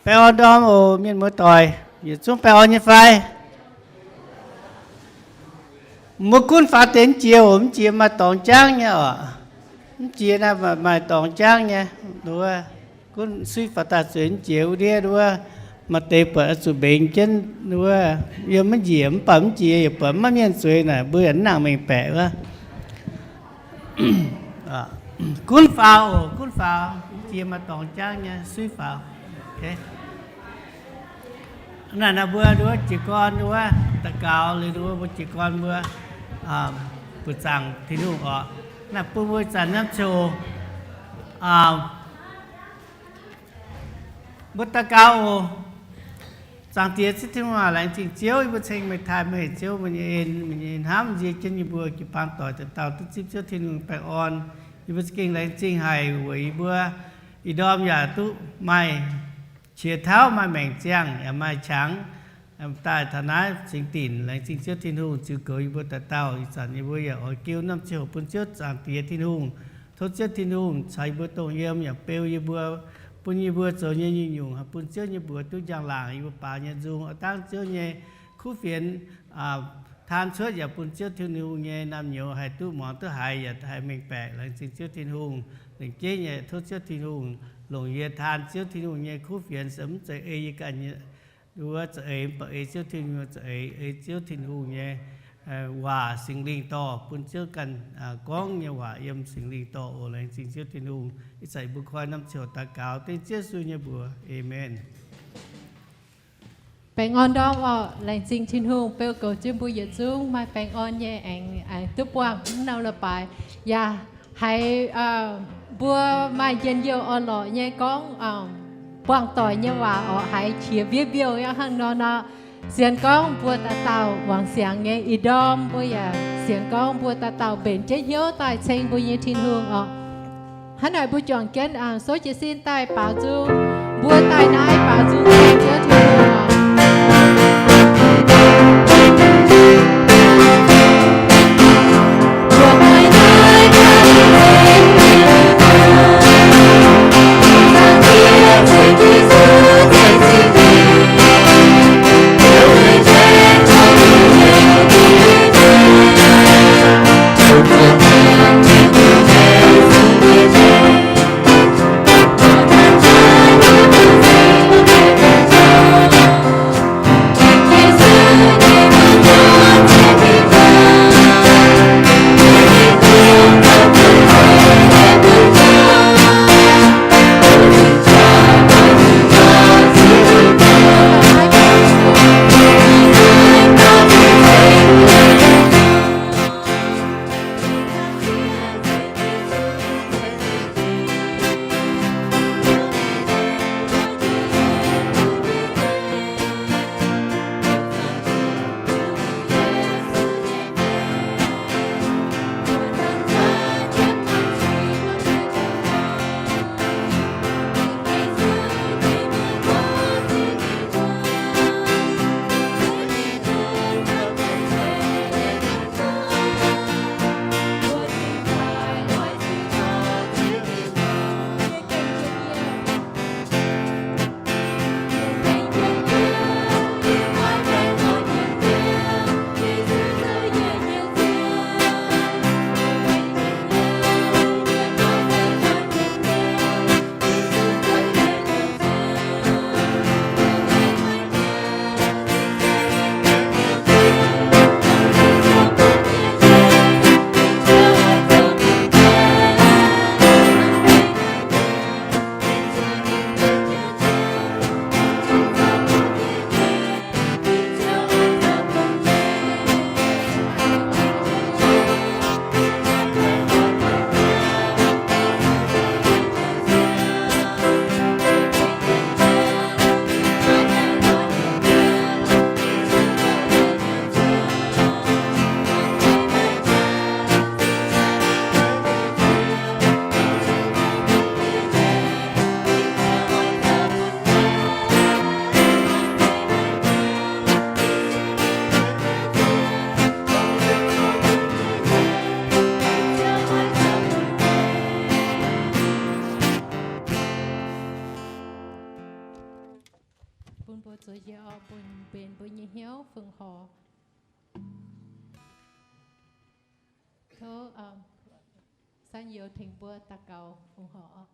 Baengh orn ndorm oc, mienh muoz-doic, yietc zungv baengh orn nyei fai? Mbuo gunv faaux deix mv jiex oc, mv jiex maaih dorngx jangv nyei oc. Mv jiex naaiv maaih dorngx jangv nyei. Nduov, gunv suiv faaux daaih zueiz mv jiex wuov ndiev nduov, maaih deix buatc oix zuqc mbengx jienv nduov, yiem mv njiec mv baac mv jiex yaac buatc maiv mienh zueiz naaic, mbuo yaac mv nangc mengh baeqc wuov. Gunv faaux oc, gunv faaux, mv jiex maaih dorngx jangv nyei, suiv faaux. Naaiv naaic mbuo nduov jiez gorn nduov daux gaux liuz nduov mbuo jiez gorn mbuo buoz-zaangc Tin-Hungh oc. Naaiv bun mbuo ih zanc naaiv ziouc mbuo daux gaux oc. Zaangc Diex Ziouv Tin-Hungh aac, laengz zingh Ziouv yie mbuo ceng meih taaih meih, Ziouv meih nyei en, meih nyei hnamv nzie jienv yie mbuo jiu-baang doic dauh dauh duqv zipv Ziouv Tin-Hungh baengh orn. Yie mbuo za'gengh laengz zingh haic weic yie mbuo ih ndorm yaac duqv maaih qiex tauv, maaih maengc ziangh, yaac maaih qangx daaih taux naaiv cingx dinc. Laengz zingh Ziouv Tin-Hungh ziux goux yie mbuo dauh dauh. Ih zanc yie mbuo yaac oix giu norm ziangh hoc bun Ziouv Zaangc Diex Tin-Hungh. Tov Ziouv Tin-Hungh caux yie mbuo dongh yiem yaac beu yie mbuo, bun yie mbuo zoux nyei nyungc-nyungc haih bun Ziouv nyei mbuox duqv njang-laangc yie mbuo baaux nyei nzung, oix dangv Ziouv nyei kuv fienx taan cuotv yaac bun Ziouv Tin-Hungh nyei naamh nyouz haih duqv muangx duqv haiz yaac haih mengh baeqc. Laengz zingh Ziouv Tin-Hungh. Lengc jeiv nyei tov Ziouv Tin-Hungh longc yie taan Ziouv Tin-Hungh nyei kuv fienx se mv zeiz ei yie ganh nyei wuov za'eix, mv baac ei Ziouv Tin-Hungh za'eix, ei Ziouv Tin-Hungh nyei waac, Singx Lingh dorh, bun Ziouv ganh gorngv nyei waac yiem Singx Lingh dorh oc. Laengz zingh Ziouv Tin-Hungh. Ih zanc mbuo koi norm ziangh hoc daux gaux dengv Ziouv Yesu nyei mbuox. Aamen. Baengh orn ndorm oc. Laengz zingh Tin-Hungh beu goux jienv mbuo yietc zungv maaih baengh orn nyei aengx, aengx duqv buangh mv norm leiz-baaix. Yaac haiz mbuo maaih njien-youh orn-lorqc nyei gorngv buangh doic nyei waac oc, haiz qiex mbiev mbiouh hnangv nor nor. Sienx gorngv mbuo dauh dauh wangc siangx nyei ih ndorm mbuo yaac sienx gorngv mbuo dauh dauh mbenc jienv hnyouv daaih ceng mbuo nyei Tin-Hungh oc. Hnangv naaic mbuo juangc jienv souv jiez sin daaih baaux nzung, mbuo daaih naaiv baaux nzung ceng Ziouv Tin-Hungh oc. Zoux njiec oc, bun benx mbuo nyei hnyouv fongc horc. Tov, um, San Youz tengx mbuo daux gaux fongc horc oc.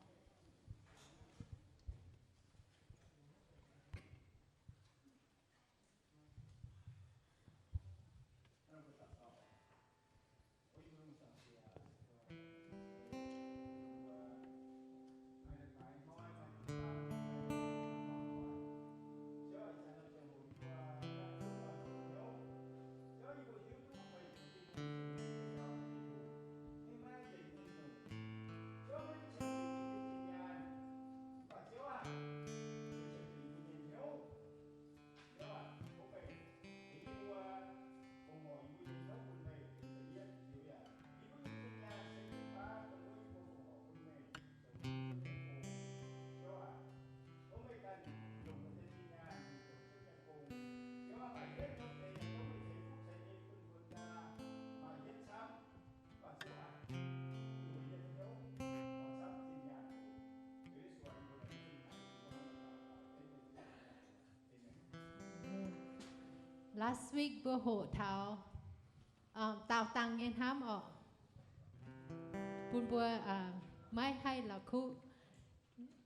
Last week mbuo hoqc taux, um, daauh dangh nyei hnamv oc, bun mbuo, um, maiv haih la'kuqv.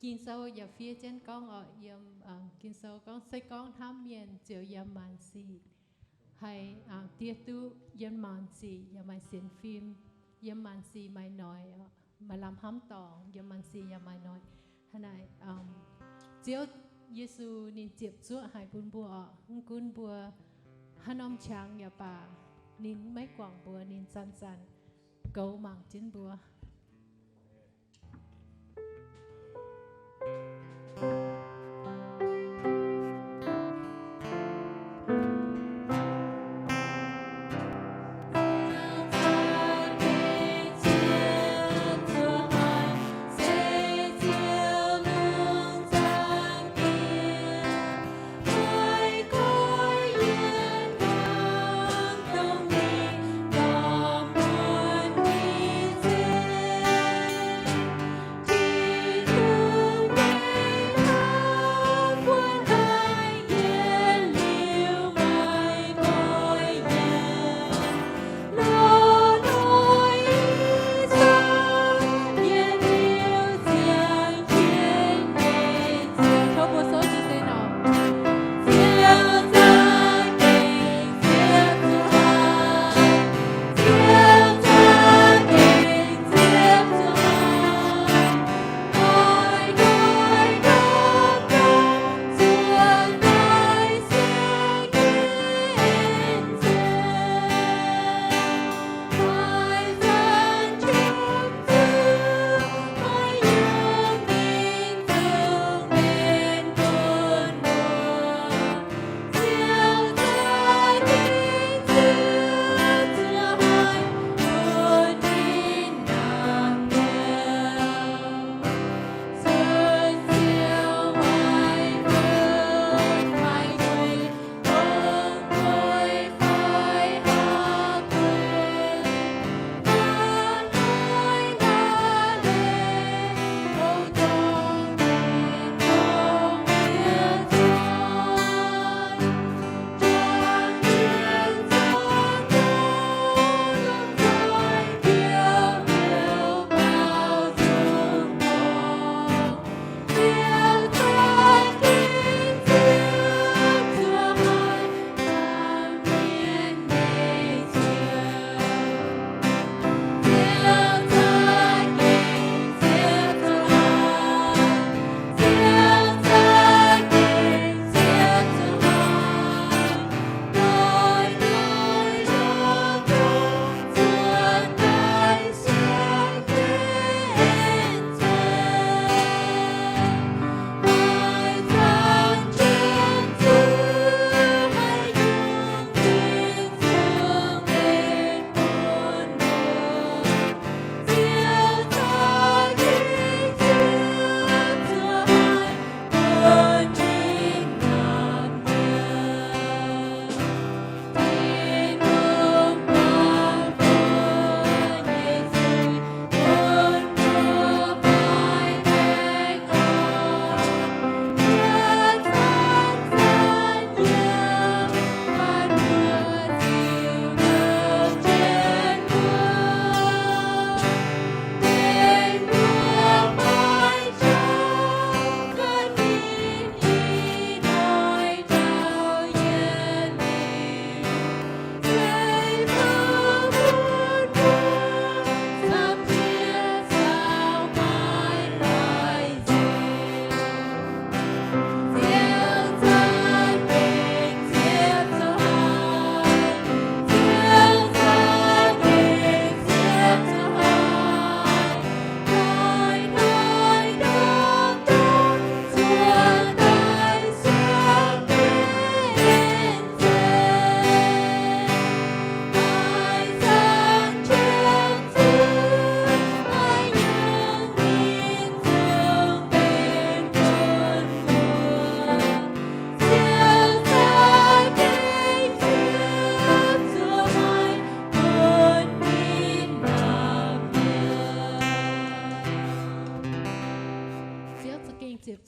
Ging-Sou yaac fiev jienv gorngv oc, yiem, um, Ging-Sou gorngv, se gorngv hnamv mienh ziouc yiem maanc sic haih, um, diev duqv, yiem maanc sic yaac maaih sienx fim, yiem maanc sic maaih noic oc, maaih lamh hnamv dorngc, yiem maanc sic yaac maaih noic. Hnangv naaic, um, Ziouv Yesu ninh ziepc zuoqv haic bun mbuo oc, mv gunv mbuo haaix norm qangx yaac baac, ninh maiv guangc mbuo, ninh zanc-zanc goux mangc jienv mbuo.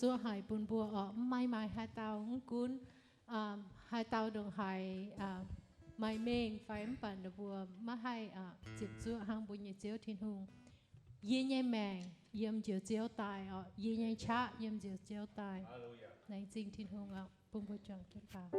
zuov haic bun mbuo orqc. Mv maaih, maaih haaix dauh mv gunv, haaix dauh ndongc haaix maaih mengh fai mv baac ninh mbuo maiv haih ziepc zuoqv hnangv mbuo nyei Ziouv Tin-Hungh. Yie nyei maengc yiem Njoux Ziouv daaih orqc. Yie nyei qaqv yiem Njoux Ziouv daaih. Laengz zingh Tin-Hungh orqc, bun mbuo juangc jienv faaux.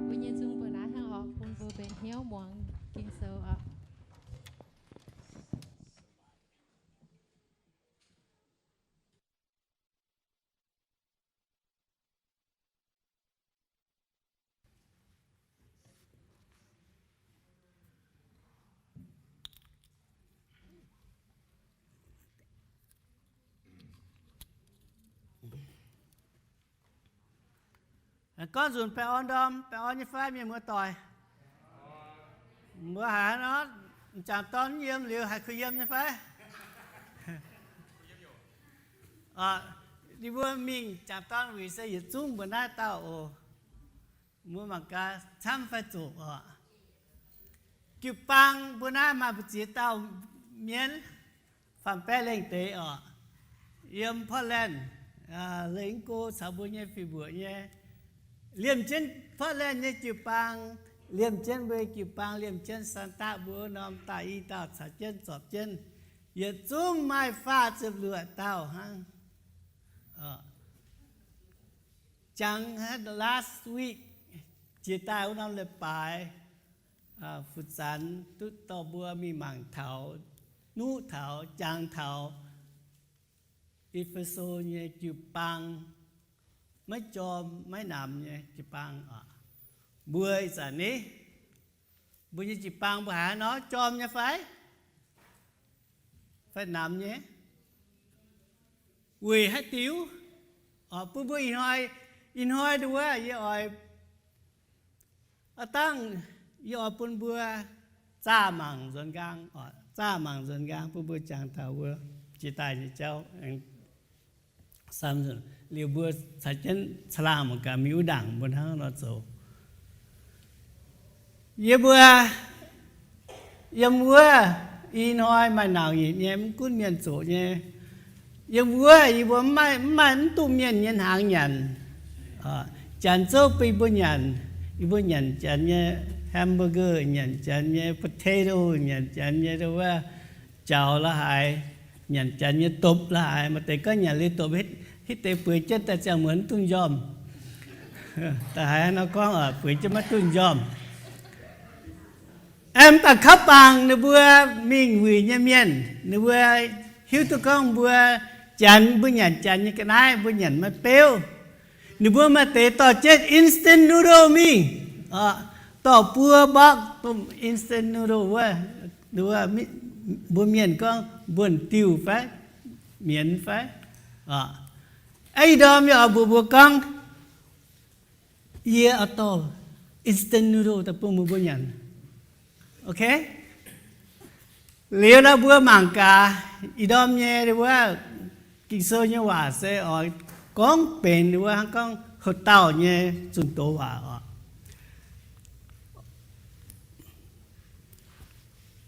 Mbuo nyei nzung mbuo naaiv hnangv orqc, bun mbuo benx hnyouv muangx Ging-Sou orqc. Gorngv nzunc baengh orn ndorm, baengh orn nyei fai, mienh muoz-doic? Mbuo haiz nor, m'jangc dorn mv yiem liuz, haiz kuh yiem nyei fai? Ninh mbuo mingh m'jangc dorn wuic se yietc zungv mbuo naaiv dauh oc. Mbuo mangc gaax camv fai zoqc oc. Jiu-baang mbuo naaiv maaih mbu'ziex dauh mienh, faam-baeqv lengh deix oc, yiem Portland, Lengh Go caux mbuo nyei fih mbuoqc nyei. Liemh jienv Portland nyei jiu-baang, liemh jienv mbuo nyei jiu-baang, liemh jienv Santa mbuo norm daaih i dauh caux jienv zorpc jienv, yietc zungv maaih faah ziepc luoqc dauh hnangv. Jangx last week, jiex daaih wuov norm leiz-baaix, fu zanx duqv dorh mbuo mingh mangc taux, nuqv taux, jangx taux E^fe^so nyei jiu-baang, maiv jorm maiv namx nyei jiu-baang oc. Mbuo ih zanc ni, mbuo nyei jiu-baang mbuo haiz nor, jorm nyei fai? Fai namx nyei? Weic haaix diuc? Oc, bun mbuo ih hnoi, ih hnoi nduov yie oix, aav dangh yie oix bun mbuo zaah mangc nzuonx nqaang, zaah mangc nzuonx nqaang bun mbuo jangx taux mbuo jiex daaih nyei jauv. Liuz mbuo caux jienv caangh laangh mangc gaax mingh wuov ndaangc mbuo hnangv nor zoux. Yie mbuo yiem wuov i hnoi maaih nauc nyitc nyei, mv gunv mienh zoqc nyei. Yiem wuov yie mbuo mv maaih, mv maaih mv duqv mienh nyei hnaangx nyanc. Janx zouv bun yie mbuo nyanc. Yie mbuo nyanc janx nyei hamburger, nyanc janx nyei potato, nyanc janx nyei wuov jaux la'haaix, nyanc janx nyei dopc la'haaix. Maaih deix gorngv nyanc liuz dopc, hitv deix bueix jienv daaih ziangh muonz mv duqv njormh. Da'haaix nor gorngv bueix jienv maiv duqv njormh. Aengx mv baac kauv bangc ninh mbuo mingh wuic nyei mienh, ninh mbuo hiuv duqv gorngv mbuo janx, mbuo nyanc janx nyei ga'naaiv, mbuo nyanc maiv beuv. Ninh mbuo maaih deix dorh jienv instant noodle mingh, dorh buo mborqv domh instant noodle wuov, mbuo mienh gorngv mbuonx-diuh fai mienx fai. Ih ndorm yie oix mbuox mbuo gorngv, yie oix dorh instant noodle daaih bun meih mbuo nyanc. Ok? Liuz nor mbuo mangc gaax, ih ndorm nyei wuov Ging-Sou nyei waac se oix gorngv benx wuov hnangv gorngv houx-dauh nyei zunh doz waac oc.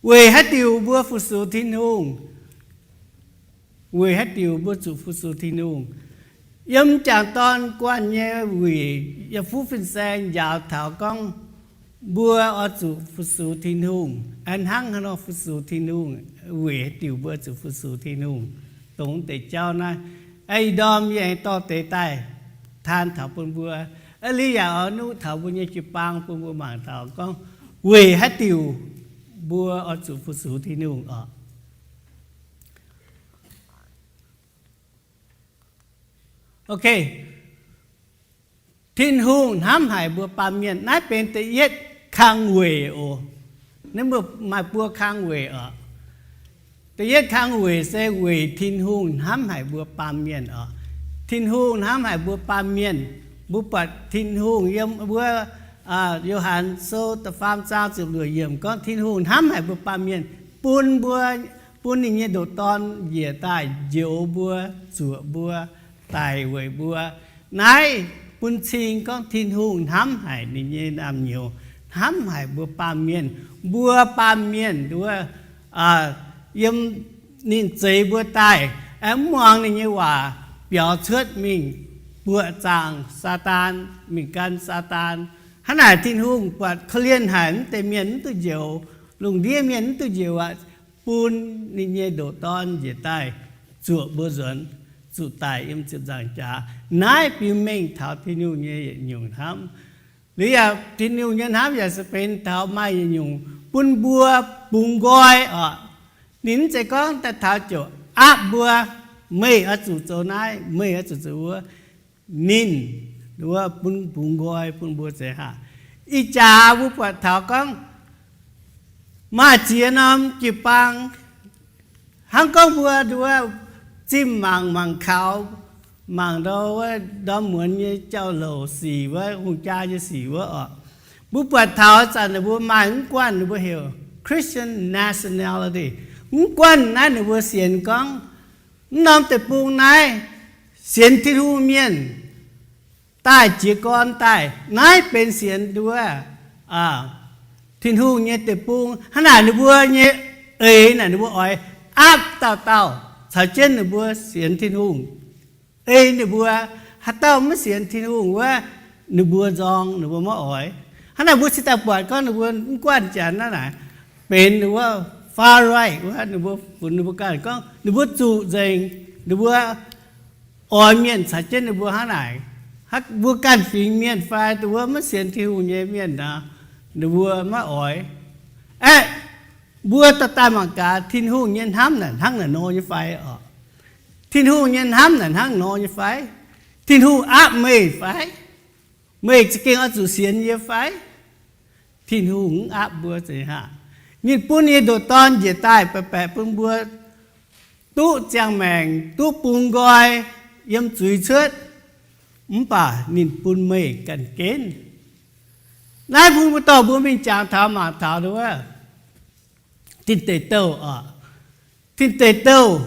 Weic haaix diuc mbuo fu-sux Tin-Hungh? Weic haaix diuc mbuo zuqc fu-sux Tin-Hungh? Yiem m'jangc dorn guanh nyei wuic, yiem fuqv fin-saeng njaaux taux gorngv mbuo oix zuqc fu-sux Tin-Hungh. Hnangv haaix nor fu-sux Tin-Hungh? Weic haaix diuc mbuo zuqc fu-sux Tin-Hungh? Dongh deix jauv naaiv, ih ndorm yie aengx dorh deix daaih taan taux bun mbuo. Aa, liuz yaac oix nuqv taux mbuo nyei jiu-baang bun mbuo mangc taux gorngv weic haaix diuc mbuo oix zuqc fu-sux Tin-Hungh oc. Ok. Tin-Hungh hnamv haic mbuo baamh mienh. Naaiv benx da'yietv kang weic oc. Naaiv mbuo maaih buo kang weic oc. Da'yietv kang weic se weic Tin-Hungh hnamv haic mbuo baamh mienh oc. Tin-Hungh hnamv haic mbuo baamh mienh. Mbuo buatc Tin-Hungh yiem wuov Yo^han Sou da'faam zaang ziepc luoqc yiemc gorngv Tin-Hungh hnamv haic mbuo baamh mienh, bun mbuo, bun ninh nyei ndoqc Dorn njiec daaih njoux mbuo, zuoqc mbuo, daic weic mbuo. Naaiv bun cing gorngv Tin-Hungh hnamv haic ninh nyei naamh nyouz, hnamv haic mbuo baamh mienh. Mbuo baamh mienh wuov, yiem ninh zeix mbuo daaih, aengx mv muangx ninh nyei waac, biaux cuotv mingh buoqc zaangc Saadaan, mingh gan Saadaan. Hnangv naaic Tin-Hungh buatc korv-lienh haic mv deix mienh mv duqv njoux, lungh ndiev mienh mv duqv njoux aqv, bun ninh nyei ndoqc Dorn njiec daaih zuoqc mbuo nzuonx, zuqc daic yiem ziepc nzaangc jaax. Naaiv biux mengh taux Tin-Hungh nyei yietc nyungc hnamv. Liuz yaac Tin-Hungh nyei hnamv yaac se benx taux maaih yietc nyungc bun mbuo bungx nqoi oc. Ninh mv zeiz gorngv daaih taux ziouc aapv mbuo, meih oix zuqc zoux naaiv, meih oix zuqc zoux wuov. Ninh wuov bun bungx nqoi bun mbuo zeiz haac. Ih jaax mbuo buatc taux gorngv maaih ziex norm jiu-baang, hnangv gorngv mbuo wuov zimh mangc, mangc kaux, mangc ndau wuov ndorm muonz nyei jauv-louc sic wuov, hungh jaa nyei sic wuov oc. Mbuo buatc taux zanc ninh mbuo maaih mv guanh ninh mbuo heuc Christian nationality. Mv guanh naaiv ninh mbuo sienx gorngv mv norm deic-bung naaiv sienx Tin-Hungh mienh daaih jiez gorn daaih, naaiv benx sienx wuov Tin-Hungh nyei deic-bung. Hnangv naaic ninh mbuo nyei eix naaic ninh mbuo oix aapv dauh dauh caux jienv ninh mbuo sienx Tin-Hungh. Ei ninh mbuo, haaix dauh maiv sienx Tin-Hungh wuov, ninh mbuo nzorng, ninh mbuo maiv oix. Hnangv naaic mbuo cingx daaih buatc gorngv ninh mbuo mv guanh janx naaiv naaic, benx wuov far right wuov, ninh mbuo funx ninh mbuo ganh gorngv ninh mbuo zuqc nzengc, ninh mbuo oix mienh caux jienv ninh mbuo hnangv naaic. Mbuo ganh fingx mienh fai dongh wuov maiv sienx Tin-Hungh nyei mienh nor, ninh mbuo maiv oix. Aeqv, mbuo dorh daaih mangc gaax Tin-Hungh nyei hnamv naaic hnangv naaic nor nyei fai oc? Tin-Hungh nyei hnamv naaic hnangv nor nyei fai? Tin-Hungh aapv meih fai? Meih za'gengh oix zuqc sienx yie fai? Tin-Hungh mv aapv mbuo zeiz haac. Ninh bun ninh nyei ndoqc Dorn njiec daaih baeqc baeqc bun mbuo duqv ziangh maengc, duqv bungx nqoi, yiem zuiz cuotv, mv baac ninh bun meih ganh genv. Naaiv bun mbuo dorh mbuo mingh jangx taux mangc taux wuov Tin Deic Douh oc. Tin Deic Douh,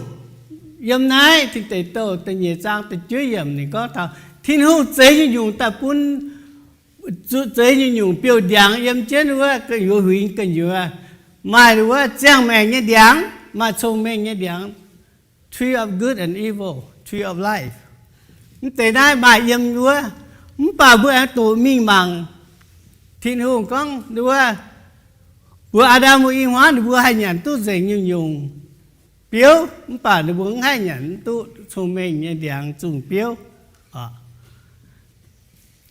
yiem naaiv Tin Deic Douh da'nyeic zaang da'juov yiemc ninh gorngv taux Tin-Hungh zeix nyungc-nyungc daaih bun zuqc zeix nyungc-nyungc biouv-ndiangx yiem jienv wuov gu'nyuoz huingx gu'nyuoz. Maaih wuov ziangh maengc nyei ndiangx, maaih cong-mengh nyei ndiangx, tree of good and evil, tree of life. Mv deix naaiv maaih yiem wuov. Mv baac mbuo aengx doqc mingh mangc, Tin-Hungh gorngv wuov, mbuox Aa^ndam Eve wuov, ninh mbuo haih nyanc duqv nzengc nyungc-nyungc biouv, mv baac ninh mbuo mv haih nyanc duqv cong-mengh nyei ndiangx zungh biouv.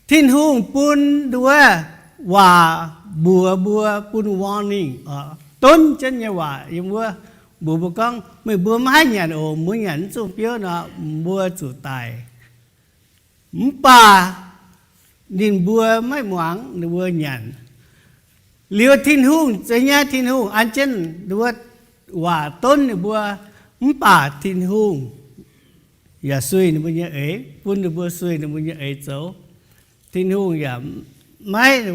Tin-Hungh bun wuov waac mbuox mbuo, bun warning, donv jienv nyei waac yiem wuov, mbuox mbuo gorngv, meih mbuo maiv haih nyanc oc. Mbuo nyanc naaiv zungh biouv nor, mbuo zuqc daic. Mv baac ninh mbuo maiv muangx, ninh mbuo nyanc. Liuz Tin-Hungh, zeix nyei Tin-Hungh an jienv wuov waac donv ninh mbuo, mv baac Tin-Hungh yaac sueih ninh mbuo nyei eix, bun ninh mbuo sueih ninh mbuo nyei eix zoux. Tin-Hungh yaac maiv,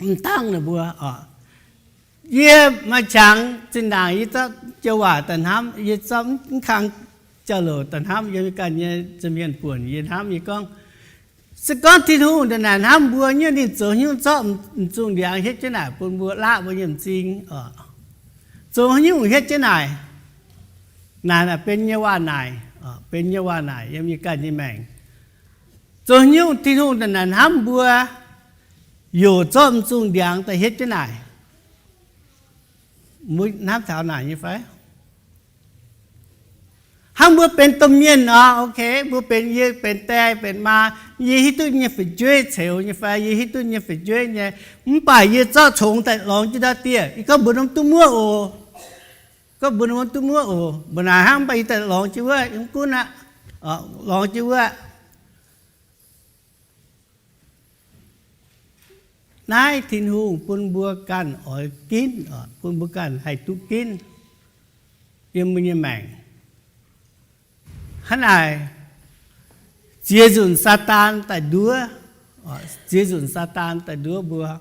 mv dangv ninh mbuo. Yie maaih qangx zinh ndaangc yie zorqv joux waac daaih hnamv, yie zorqv mv kang jauv-louc daaih hnamv, yie ganh nyei za'hmien buonc yie hnamv, yie gorngv, se gorngv Tin-Hungh ndongc naaic hnamv mbuo nyei, ninh zoux haaix nyungc zorqv m'zungh ndiangx hietv jienv naaic bun mbuo, laqv mbuo nyei m'zing? Zoux haaix nyungc hietv jienv naaic? Naaic, naaic benx nyei waac-naaic, benx nyei waac-naaic yiem yie ganh nyei maengc. Zoux haaix nyungc Tin-Hungh ndongc naaic hnamv mbuo, youc zorqv m'zungh ndiangx daaih hietv jienv naaic? Mbuo hnamv taux naaic nyei fai? Hnangv mbuo benx domh mienh nor, ok, mbuo benx, yie benx die benx maa, yie hiuv duqv nyei fu'jueiv ceux nyei fai, yie hiuv duqv nyei fu'jueiv nyei, mv baac yie zorqv congx daaih lorngx jienv ndau dieh, yie gorngv mbuox norm duqv muoqv oc. Gorngv mbuox norm duqv muoqv oc, mbuo naaic hnangv, mv baac yie daaih lorngx jienv wuov, yie mv gunv aqv, lorngx jienv wuov. Naaiv Tin-Hungh bun mbuo ganh oix ginv, bun mbuo ganh haih duqv ginv yiem mbuo nyei maengc. Hnangv naaic, ziex nzunc Saadaan daaih nduov, ziex nzunc Saadaan daaih nduov mbuo,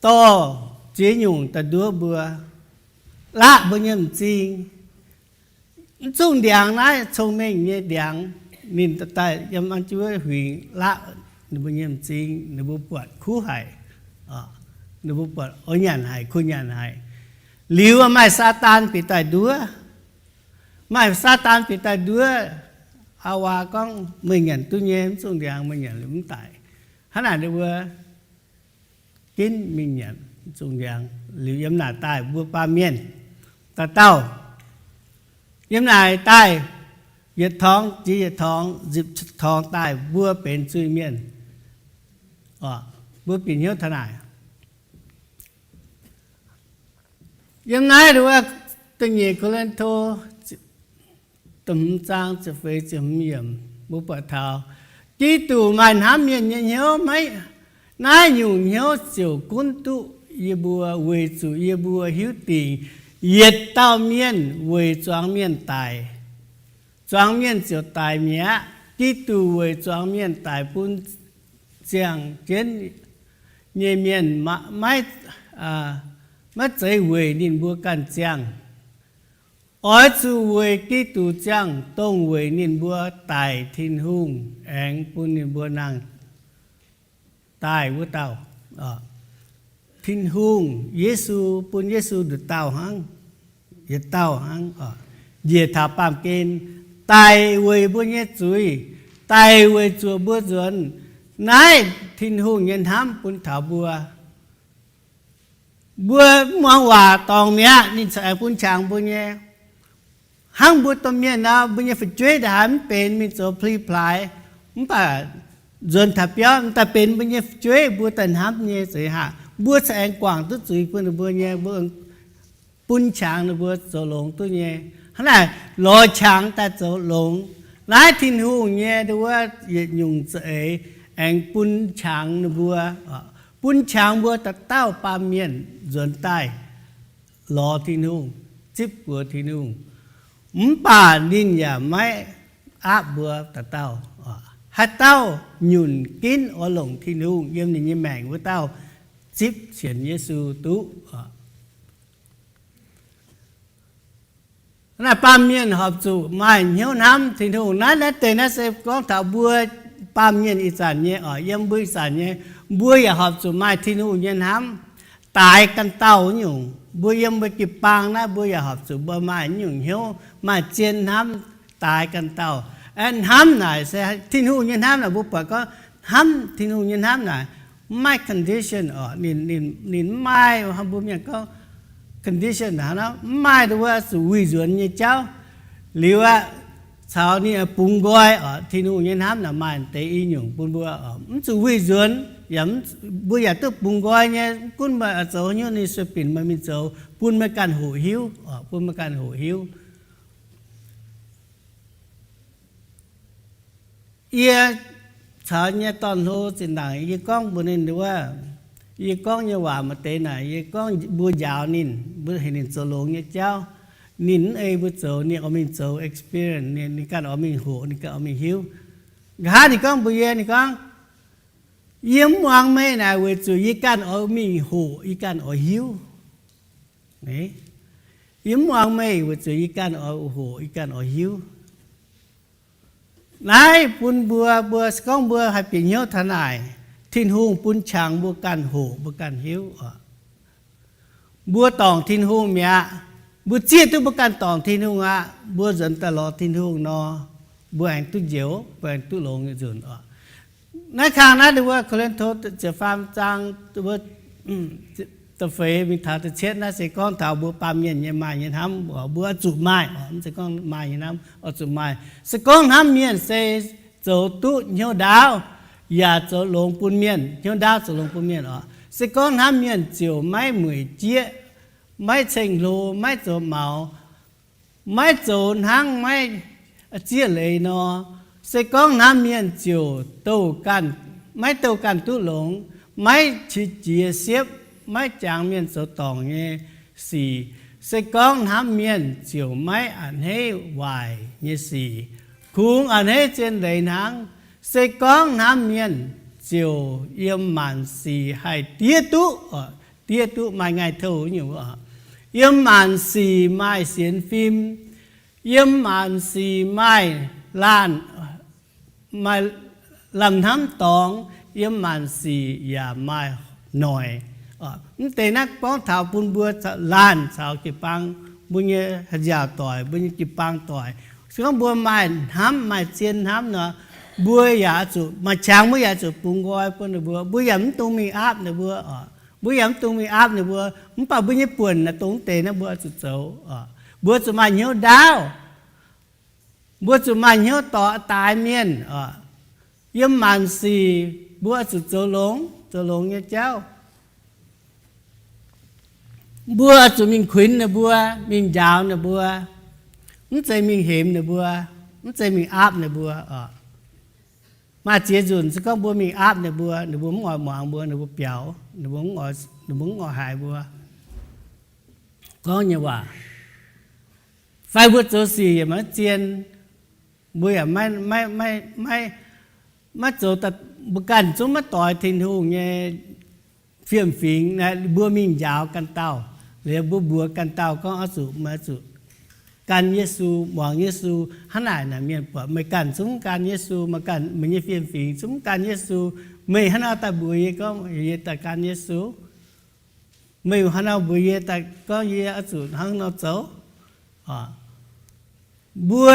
dorh ziex nyungc daaih nduov mbuo, laqv mbuo nyei m'zing. Mv zungh ndiangx naaiv cong-mengh nyei ndiangx, ninh daaih yiem an jienv wuov huingx laqv ninh mbuo nyei m'zing, ninh mbuo buatc kuv haic, ninh mbuo buatc oix nyanc haic, kuh nyanc haic. Liuz maaih Saadaan bieqc daaih nduov. Maaih Saadaan bieqc daaih nduov, Aawaa gorngv, meih nyanc duqv nyei, mv zungh ndiangx meih nyanc liuz mv daic. Hnangv naaic ninh mbuo ginv mingh nyanc mv zungh ndiangx liuz yiem naaic daaih mbuo baamh mienh dauh dauh, yiem naaic daaih yietc torngx jiex yietc torngx, nzipc torngx daaih mbuo benx zuiz-mienh. Mbuo bieqc hnyouv taux naaic. Yiem naaiv wuov da'nyeic Ko^lin^to da'hmz zaang ziepc feix ziepc hmz yiemc, mbuo buatc taux Giduc maaih hnamv mienh nyei hnyouv maiv? Naaiv nyungc hnyouv ziouc gunv duqv yie mbuo, weic zuqc yie mbuo hiuv dingc yietc dauh mienh weic zuangx mienh daic, zuangx mienh ziouc daic mi'aqv. Giduc weic zuangx mienh daic bun ziangh jienv nyei mienh maiv, maiv zeiz weic ninh mbuo ganh ziangh. Oix zuqc weic Giduc ziangh, dongh weic ninh mbuo daic Tin-Hungh aengx bun ninh mbuo nangh daaih wuov dauh. Tin-Hungh, Yesu, bun Yesu nduqc dauh hnangv, yietc dauh hnangv, njiec taux baamh gen, daic weic mbuo nyei zuiz, daic weic zuoqc mbuo nzuonx. Naaiv Tin-Hungh nyei hnamv bun taux mbuo. Mbuo mv muangx waac dorngc mi'aqv, ninh corc aengx bun qangx mbuo nyei. Hnangv mbuo domh mienh nor, mbuo nyei fu'jueiv ndaaih haaix mv benx mingh zoux pli-plaaix, mv baac nzuonx taux biauv, m'daaih benx mbuo nyei fu'jueiv, mbuo daaih hnamv nyei zeiz haac, mbuo corc aengx guangc duqv zuiz bun ninh mbuo nyei, mbuo bun qangx ninh mbuo zoux longx duqv nyei. Hnangv naaic lorz qangx daaih zoux longx. Naaiv Tin-Hungh nyei wuov yietc nyungc za'eix aengx bun qangx ninh mbuo, bun qangx mbuo dauh dauh baamh mienh nzuonx daaih lorz Tin-Hungh, zipv mbuox Tin-Hungh. Mv baac ninh yaac maiv aapv mbuo dauh dauh. Haaix dauh nyunc ginv oix longc Tin-Hungh yiem ninh nyei maengc wuov dauh, zipv sienx Yesu duqv. Naaiv baamh mienh horpc zuqc maaih hnyouv hnamv Tin-Hungh. Naaiv, naaiv deix naaiv se gorngv taux mbuo baamh mienh ih zanc nyei, oc, yiem mbuo ih zanc nyei, mbuo yaac horpc zuqc maaih Tin-Hungh nyei hnamv daaix ganh dauh nyungc. Mbuo yiem mbuo jiu-baang naaiv, mbuo yaac horpc zuqc mbuo maaih nyungc hnyouv, maaih zien hnamv daaix ganh dauh. Hnamv naaic se Tin-Hungh nyei hnamv naaic, mbuo buatc gorngv hnamv, Tin-Hungh nyei hnamv naaic mv maaih condition oc. Ninh, ninh, ninh mv maaih, mbuo mienh gorngv condition naaic, mv maaih, mbuo zuqc wuic nzuonx nyei jauv. Liuz aqv, caux ninh bungx nqoi oc. Tin-Hungh nyei hnamv naaic maaih deix i nyungc bun mbuo, mv zuqc wuic nzuonx, yaac mbuo yaac duqv bungx nqoi nyei, gunv meih zoux hnyouv ninh sueih binc meih mingh zoux, bun meih ganh hoqc hiuv, bun meih ganh hoqc hiuv. Yie caux nyei dorn-hlo zinh ndaangc yie gorngv mbuox ninh wuov, yie gorngv nyei waac maaih deix naaic, yie gorngv mbuo njaaux ninh, mbuo heuc ninh zoux longx nyei jauv. Ninh mv ei mbuo zoux, ninh oix mingh zoux experience, ninh ganh oix mingh hoqc, ninh ganh oix mingh hiuv. Nqa'haav ninh gorngv mbuox yie, ninh gorngv, yie mv muangx meih naaic weic zuqc yie ganh oix mingh hoqc, yie ganh oix hiuv. Yie mv muangx meih weic zuqc yie ganh oix hoqc, yie ganh oix hiuv. Naaiv bun mbuo, mbuo se gorngv mbuo haih bieqc hnyouv taux naaic, Tin-Hungh bun qangx mbuo ganh hoqc, mbuo ganh hiuv oc. Mbuo dorngc Tin-Hungh mi'aqv. Mbuo zieqv duqv mbuo ganh dorngc Tin-Hungh aqv, mbuo nzuonx daaih lorz Tin-Hungh nor, mbuo aengx duqv njoux, mbuo aengx duqv longx nyei nzunc oc. Naaiv kangh naaiv ndon wuov Ko^lin^to ziepc faam zaang, da'feix mingh taux da'cietv naaiv se gorngv taux mbuo baamh mienh nyei maaih nyei hnamv, mbuo oix zuqc maaih oc. Mv zeiz gorngv maaih nyei hnamv, oix zuqc maaih. Se gorngv hnamv mienh se zoux duqv hnyouv ndaauv, yaac zoux longx bun mienh, hnyouv ndaauv zoux longx bun mienh oc. Se gorngv hnamv mienh ziouc maiv mueic jieqv, maiv ceng-hlo, maiv zoux maux, maiv zoux hnangv maiv zieqv leiz nor, se gorngv hnamv mienh ziouc douh ganh, maiv douh ganh duqv longx, maiv qiex jiez siepv, maiv jangx mienh zoux dorngc nyei sic. Se gorngv hnamv mienh ziouc maiv a'hneiv waaic nyei sic, kungx a'hneiv zien leiz hnangv. Se gorngv hnamv mienh ziouc yiem maanc sic haih diev duqv, diev duqv maaih ngaih touh nyungc, yiem maanc sic maaih sienx fim, yiem maanc sic maaih laanh, maaih lamh hnamv dorngx, yiem maanc sic yaac maaih noic. Mv deix naaiv gorngv taux bun mbuo laanh caux jiu-baang, mbuo nyei haaix nziaauc doic, mbuo nyei jiu-baang doic. Se gorngv mbuo maaih hnamv, maaih zien hnamv nor, mbuo yaac zuqc maaih qangx, mbuo yaac zuqc bungx nqoi bun ninh mbuo. Mbuo yaac mv dungx mingh aapv ninh mbuo oc. Mbuo yaac mv dungx mingh aapv ninh mbuo. Mv baac mbuo nyei buonc naaic dongh mv deix naaiv mbuo zuqc zoux oc. Mbuo zuqc maaih hnyouv ndaauv. Mbuo zuqc maaih hnyouv dorh daaix mienh oc. Yiem maanc sic mbuo zuqc zoux longx, zoux longx nyei jauv. Mbuo zuqc mingh kuinx ninh mbuo, mingh njaaux ninh mbuo, mv zeiz mingh hemx ninh mbuo, mv zeiz mingh aapv ninh mbuo oc. Maaih ziex nzunc se gorngv mbuo mingh aapv ninh mbuo, ninh mbuo mv oix muangx mbuo, ninh mbuo biaux, ninh mbuo mv oix haiz mbuo gorngv nyei waac. Fai mbuo zoux sic yaac maiv zien, mbuo yaac maiv, maiv, maiv, maiv zoux, mbuo ganh zungv maiv doix Tin-Hungh nyei fiem-fingx. Mbuo mingh njaaux ganh dauh, liuz mbuo mbuox ganh dauh gorngv oix zuqc, meih oix zuqc gan Yesu, muangx Yesu. Hnangv naaic naaic mienh buatc meih ganh zungv gan Yesu, meih ganh, meih nyei fiem-fingx zungv gan Yesu. Meih hnangv nor daaih mbuox yie gorngv yie daaih gan Yesu. Meih hnangv nor mbuox yie daaih gorngv yie oix zuqc hnangv nor zoux. Mbuo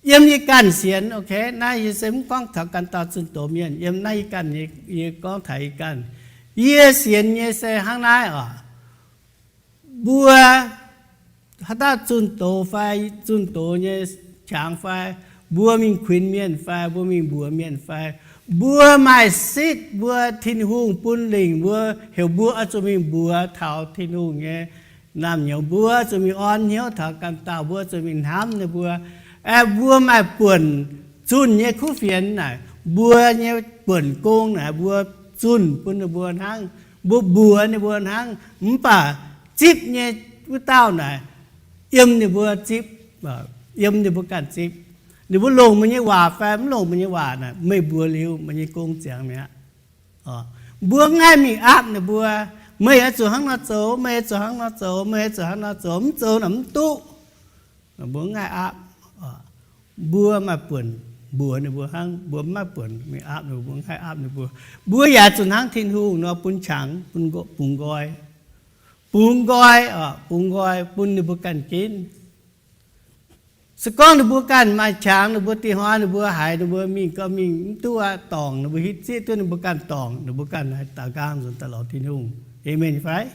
yiem yie ganh sienx, ok, naaiv yie se mv gorngv taux ganh dauh zunh doz mienh, yiem naaiv yie ganh, yie gorngv taux yie ganh. Yie sienx nyei se hnangv naaiv oc. Mbuo haaix dauh zunh doz fai, zunh doz nyei qangx fai, mbuo mingh kuinx mienh fai, mbuo mingh mbuox mienh fai, mbuo maaih sitv, mbuo Tin-Hungh bun lingc mbuo, heuc mbuo oix zuqc mingh mbuox taux Tin-Hungh nyei naamh nyouz, mbuo zuqc mingh orn hnyouv taux ganh dauh, mbuo zuqc mingh hnamv ninh mbuo. Aeqv, mbuo maaih buonc zunh nyei kuv fienx naaic, mbuo nyei buonc gong naaic, mbuo zunh bun ninh mbuo hnangv, mbuo mbuox ninh mbuo hnangv. Mv baac zipv nyei wuov dauh naaic, yiem ninh mbuo zipv, yiem ninh mbuo ganh zipv. Ninh mbuo longc meih nyei waac fai mv longc meih nyei waac naaic, meih mbuox liuz meih nyei gong ziangx mi'aqv. Mbuo mv haih mingh aapv ninh mbuo, meih oix zuqc hnangv nor zoux, meih oix zuqc hnangv nor zoux, meih oix zuqc hnangv nor zoux, mv zoux naaic mv duqv. Mbuo mv haih aapv. Mbuo maaih buonc mbuox ninh mbuo hnangv, mbuo mv maaih buonc mingh aapv ninh mbuo, mbuo mv haih aapv ninh mbuo. Mbuo yaac zuqc hnangv Tin-Hungh nor bun qangx, bun nqo-, bungx nqoi, bungx nqoi, bungx nqoi bun ninh mbuo ganh ginv. Se gorngv ninh mbuo ganh maaih qangx, ninh mbuo dingc hnoi ninh mbuo haiz ninh mbuo mingh gau mingh mv duqv aqv, dorngc, ninh mbuo hitv zieqv duqv ninh mbuo ganh dorngc, ninh mbuo ganh haiz daaux nqaang nzuonx daaih lorz Tin-Hungh. Aamen fai?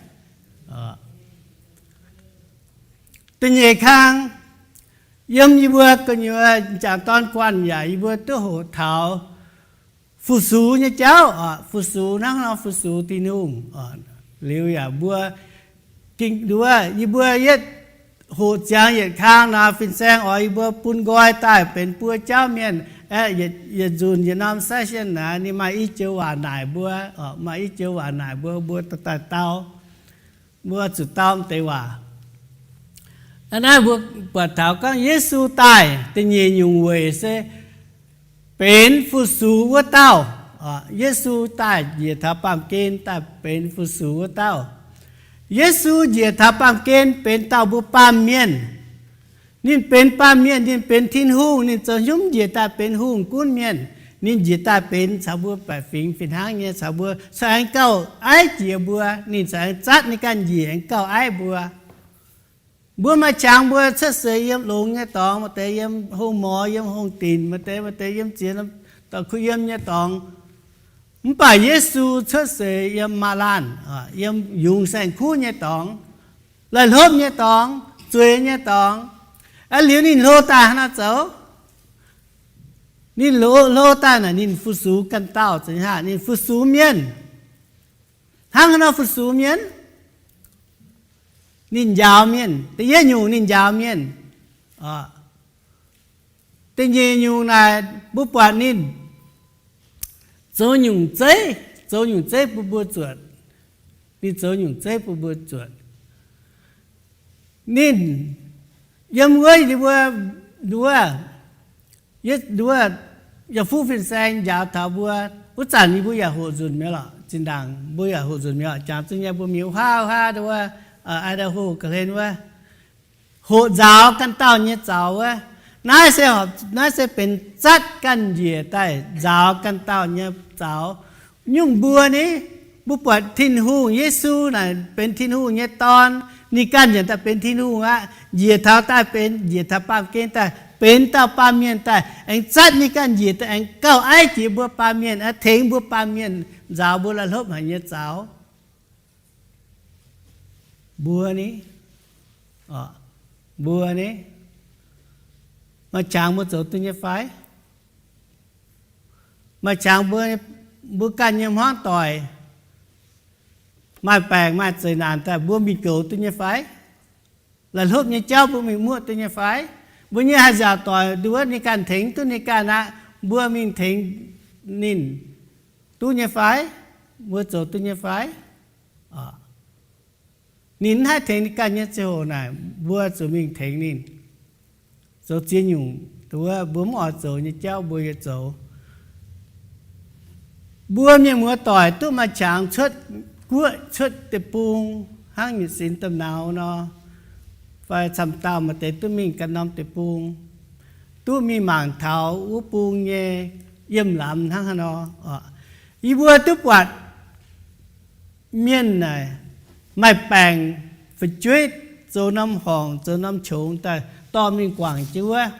Da'nyeic kang, yiem yie mbuo gu'nyuoz m'jangc dorn guanh yaac yie mbuo duqv hoqc taux fu-sux nyei jauv oc. Fu-sux hnangv nor fu-sux Tin-Hungh. Liuz yaac mbuo, yie mbuo yietv hoqc ziangx yietc kang nor fin-saeng oix yie mbuo bun nqoi daaih benx buo jauv mienh. Aeqv, yietc nzunc yietc norm session naaic ninh maaih i joux waac naaic mbuo, maaih i joux waac naaic mbuo, mbuo daaih dau, mbuo zuqc dau deix waac. Aa, naaiv mbuo buatc taux gorngv Yesu daaih da'nyeic nyungc weic se benx fu-sux wuov dauh. Yesu daaih njiec taux baamh gen daaih benx fu-sux wuov dauh. Yesu njiec taux baamh gen benx dauh mbuo baamh mienh. Ninh benx baamh mienh, ninh benx Tin-Hungh, ninh zoux hnyunv njiec daaih benx hungh gunv mienh. Ninh njiec daaih benx caux mbuo baeqc fingx fih hnangv nyei, caux mbuo caux aengx gauh aiv jiex mbuo. Ninh caux aengx zatv ninh ganh njiec aengx gauh aiv mbuo. Mbuo maaih qangx mbuo cuotv seix yiem longx nyei dorngx, maaih deix yiem hungh morz, yiem hungh dinc, maaih deix, maaih deix yiem ziex norm dorngx kuh yiem nyei dorngx. Mv baac Yesu cuotv seix yiem maaz-laanh, yiem yungz saeng-kuv nyei dorngx, laih hlopv nyei dorngx, zueiz nyei dorngx. Aa, liuz ninh hlo daaih hnangv naaiv zoux. Ninh hlo, hlo daaih naaic ninh fu-sux ganh dauh, ninh fu-sux mienh. Hnangv haaix nor fu-sux mienh? Ninh njaaux mienh. Da'yietv nyungc ninh njaaux mienh. Da'nyeic nyungc naaic mbuo buatc ninh zoux nyungc zeiv, zoux nyungc zeiv bun mbuo zuotc. Ninh zoux nyungc zeiv bun mbuo zuotc. Ninh yiem wuov, yie mbuo nduov, nduov, yaac fuqv fin-saeng njaaux taux mbuo. Wuov zanc yie mbuo yaac hoqc nzunc mi'aqv lorqc. Zinh ndaangc mbuo yaac hoqc nzunc mi'aqv lorqc. Jangx zunv nyei mbuo mingh wuov haav, wuov haav, wuov, Idaho ga'hlen wuov, hoqc nzaaux ganh dauh nyei zaux wuov. Naaiv se, naaiv se benx zatv ganh njiec daaih nzaaux ganh dauh nyei zaux. Nyungc mbuo ni, mbuo buatc Tin-Hungh, Yesu naaic benx Tin-Hungh nyei Dorn, ninh ganh yaac daaih benx Tin-Hungh aqv, njiec taux daaih benx, njiec taux baamh gen daaih benx dauh baamh mienh daaih, aengx zatv ninh ganh njiec daaih aengx gauh aiv jiex mbuo baamh mienh, aengx tengx mbuo baamh mienh, nzaaux mbuo laih hlopv haic nyei zaux. Mbuo ni, mbuo ni, maaih qangx mbuo zoux duqv nyei fai? Maaih qangx mbuo, mbuo ganh nyei hmuangv doic maaih baengc maaih zeqc naanc daaih, mbuo mingh goux duqv nyei fai? Laih hlopv nyei jauv mbuo mingh muoqv duqv nyei fai? Mbuo nyei haih nziaauc doic nduov ninh ganh tengx duqv ninh ganh aqv, mbuo mingh tengx ninh duqv nyei fai? Mbuo zoux duqv nyei fai? Ninh mv haih tengx ninh ganh nyei ziangh hoc naaic, mbuo zuqc mingh tengx ninh. Zoux ziex nyungc, mbuo mv oix zoux nyei jauv mbuo yaac zoux. Mbuo mienh muoz doic duqv maaih qangx cuotv guoqv cuotv deic-bung hnangv nyutc sinx domh nauz nor, fai camv dauh maaih deix duqv mingh ganh norm deic-bung, duqv mingh mangc taux wuov bung nyei yiem lamz hnangv haaix nor. Yie mbuo duqv buatc mienh naaic maaih baengc fu'jueiv zoux norm horngc zoux norm qongx daaih dorh mingh guangc jienv wuov.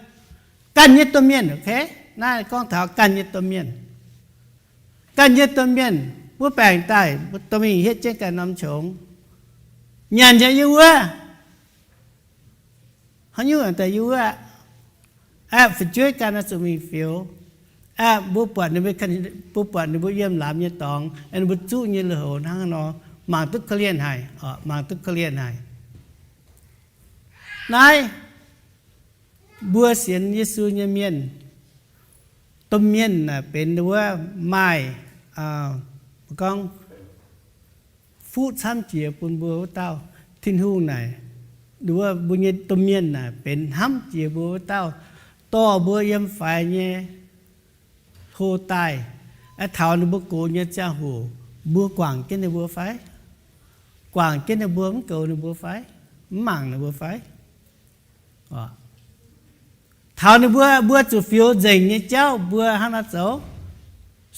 Ganh nyei domh mienh, ok? Naaiv gorngv taux ganh nyei domh mienh. Ganh nyei domh mienh wuov baengc daaih dorh mingh hietv jienv ganh norm qongx, nyanc yaac yiem wuov. Haaix nyungc daaih yiem wuov aqv. Aeqv, fu'jueiv ganh oix zuqc mingh fioux. Aeqv, mbuo buatc ninh mbuo, mbuo buatc ninh mbuo yiem lamz nyei dorngx, ninh mbuo zuqv nyei lui-houx hnangv haaix nor, mangc duqv korv-lienh haic, mangc duqv korv-lienh haic. Naaiv mbuo sienx Yesu nyei mienh, domh mienh naaic benx wuov maaih, gorngv fuqv camv jiex bun mbuo wuov dauh. Tin-Hungh naaic, wuov mbuo nyei domh mienh naaic benx hnamv jiex mbuo wuov dauh, dorh mbuo yiem faix nyei hlo daaih. Aeqv, taux ninh mbuo gox nyei ziangh hoc, mbuo guangc jienv ninh mbuo fai? Guangc jienv ninh mbuo, mv goux ninh mbuo fai? Mv mangc ninh mbuo fai? Taux ninh mbuo, mbuo zuqc fioux nzengc nyei jauv, mbuo hnangv naaiv zoux,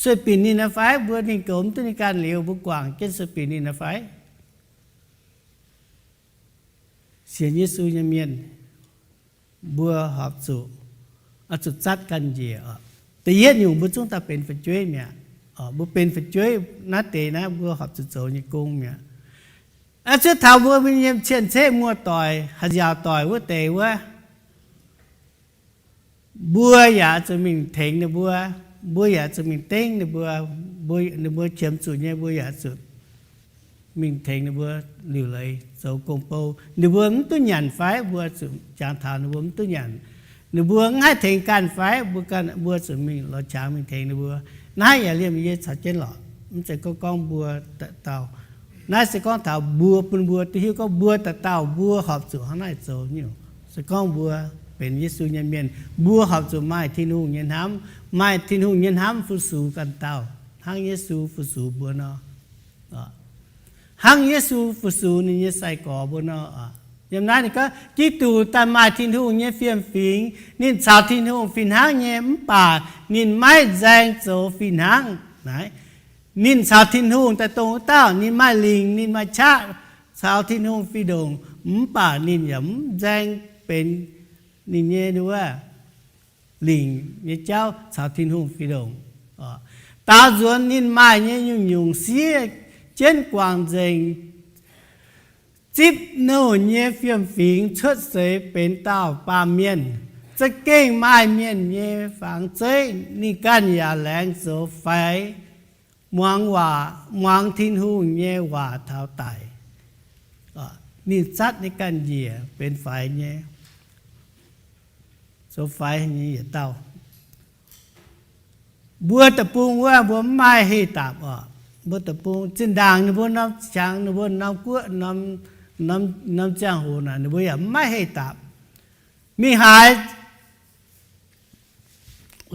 sueih binc ninh naaiv fai? Mbuo ninh goux mv duqv ninh ganh liuz, mbuo guangc jienv sueih binc ninh naaiv fai? Sienx Yesu nyei mienh, mbuo horpc zuqc, oix zuqc zatv ganh njiec oc. Da'yietv nyungc, mbuo zungv daaih benx fu'jueiv mi'aqv. Mbuo benx fu'jueiv naaiv deix naaiv, mbuo horpc zuqc zoux nyei gong mi'aqv. Aa, cuotv taux mbuo mbuo nyei cien-ceqv muoz-doic, haaix nziaauc doic wuov deix wuov, mbuo yaac zuqc mingh tengx ninh mbuo. Mbuo yaac zuqc mingh dengv ninh mbuo. Mbuo, ninh mbuo qiemx zuqc nyei, mbuo yaac zuqc mingh tengx ninh mbuo liuc leiz zoux gong-bou. Ninh mbuo mv duqv nyanc fai? Mbuo zuqc jangx taux ninh mbuo mv duqv nyanc. Ninh mbuo mv haih tengx ganh fai? Mbuo ganh, mbuo zuqc mingh lorz qangx mingh tengx ninh mbuo. Naaiv yaac liemh yie caux jienv lorqc. Mv zeiz gorngv, gorngv mbuo dauh dauh. Naaiv se gorngv taux mbuo, bun mbuo duqv hiuv gorngv mbuo dauh dauh mbuo horpc zuqc hnangv naaiv zoux nyungc. Se gorngv mbuo benx Yesu nyei mienh, mbuo horpc zuqc maaih Tin-Hungh nyei hnamv, maaih Tin-Hungh nyei hnamv fu-sux ganh dauh, hnangv Yesu fu-sux mbuo nor. Hnangv Yesu fu-sux ninh nyei sai-gorx mbuo nor. Yiem naaiv ninh gorngv, Giduc daaih maaih Tin-Hungh nyei fiem-fingx, ninh caux Tin-Hungh fih hnangv nyei, mv baac ninh maiv nzaeng zoux fih hnangv. Naaiv, ninh caux Tin-Hungh daaih dongh wuov dauh, ninh maaih lingc, ninh maaih qaqv caux Tin-Hungh fih ndongc, mv baac ninh yaac mv nzaeng benx ninh nyei wuov lingc nyei jauv caux Tin-Hungh fih ndongc. Daaux nzuonx ninh maaih nyei nyungc-nyungc siev jienv guangc nzengc, zipv nouh nyei fiem-fingx cuotv seix benx dauh baamh mienh, za'gengh maaih mienh nyei fangx zeiv. Ninh ganh yaac laengz zoux faix, muangx waac, muangx Tin-Hungh nyei waac taux daic. Ninh zatv ninh ganh njiec benx faix nyei, zoux faix nyei yietc dauh. Mbuo deic-bung wuov mbuo mv maaih heh daapc oc. Mbuo deic-bung zinh ndaangc ninh mbuo norm qangx, ninh mbuo norm guoqv, norm ziangh hoc naaic ninh mbuo yaac mv maaih heh daapc. Mingh haaix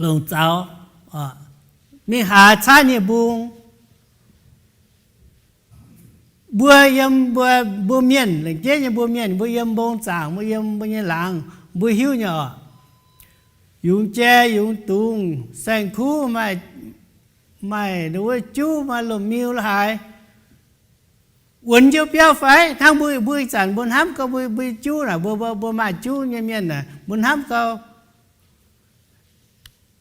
longc zaux, mingh haaix caaiv nie-mbung. Mbuo yiem mbuo, mbuo mienh, lengc jeiv nyei mbuo mienh, mbuo yiem mbong zaangc, mbuo yiem mbuo nyei laangz, mbuo hiuv nyei oc. Yungz jai, yungz dungz, saeng-kuv, maaih, maaih wuov juv, maaih lomh miu la'haaix, wuonx njiouv biauv fai? Hnangv mbuo, mbuo ih zanc mbuo hnamv gau, mbuo, mbuo juv naaic, mbuo, mbuo, mbuo maaih juv nyei mienh naaic, mbuo hnamv gau.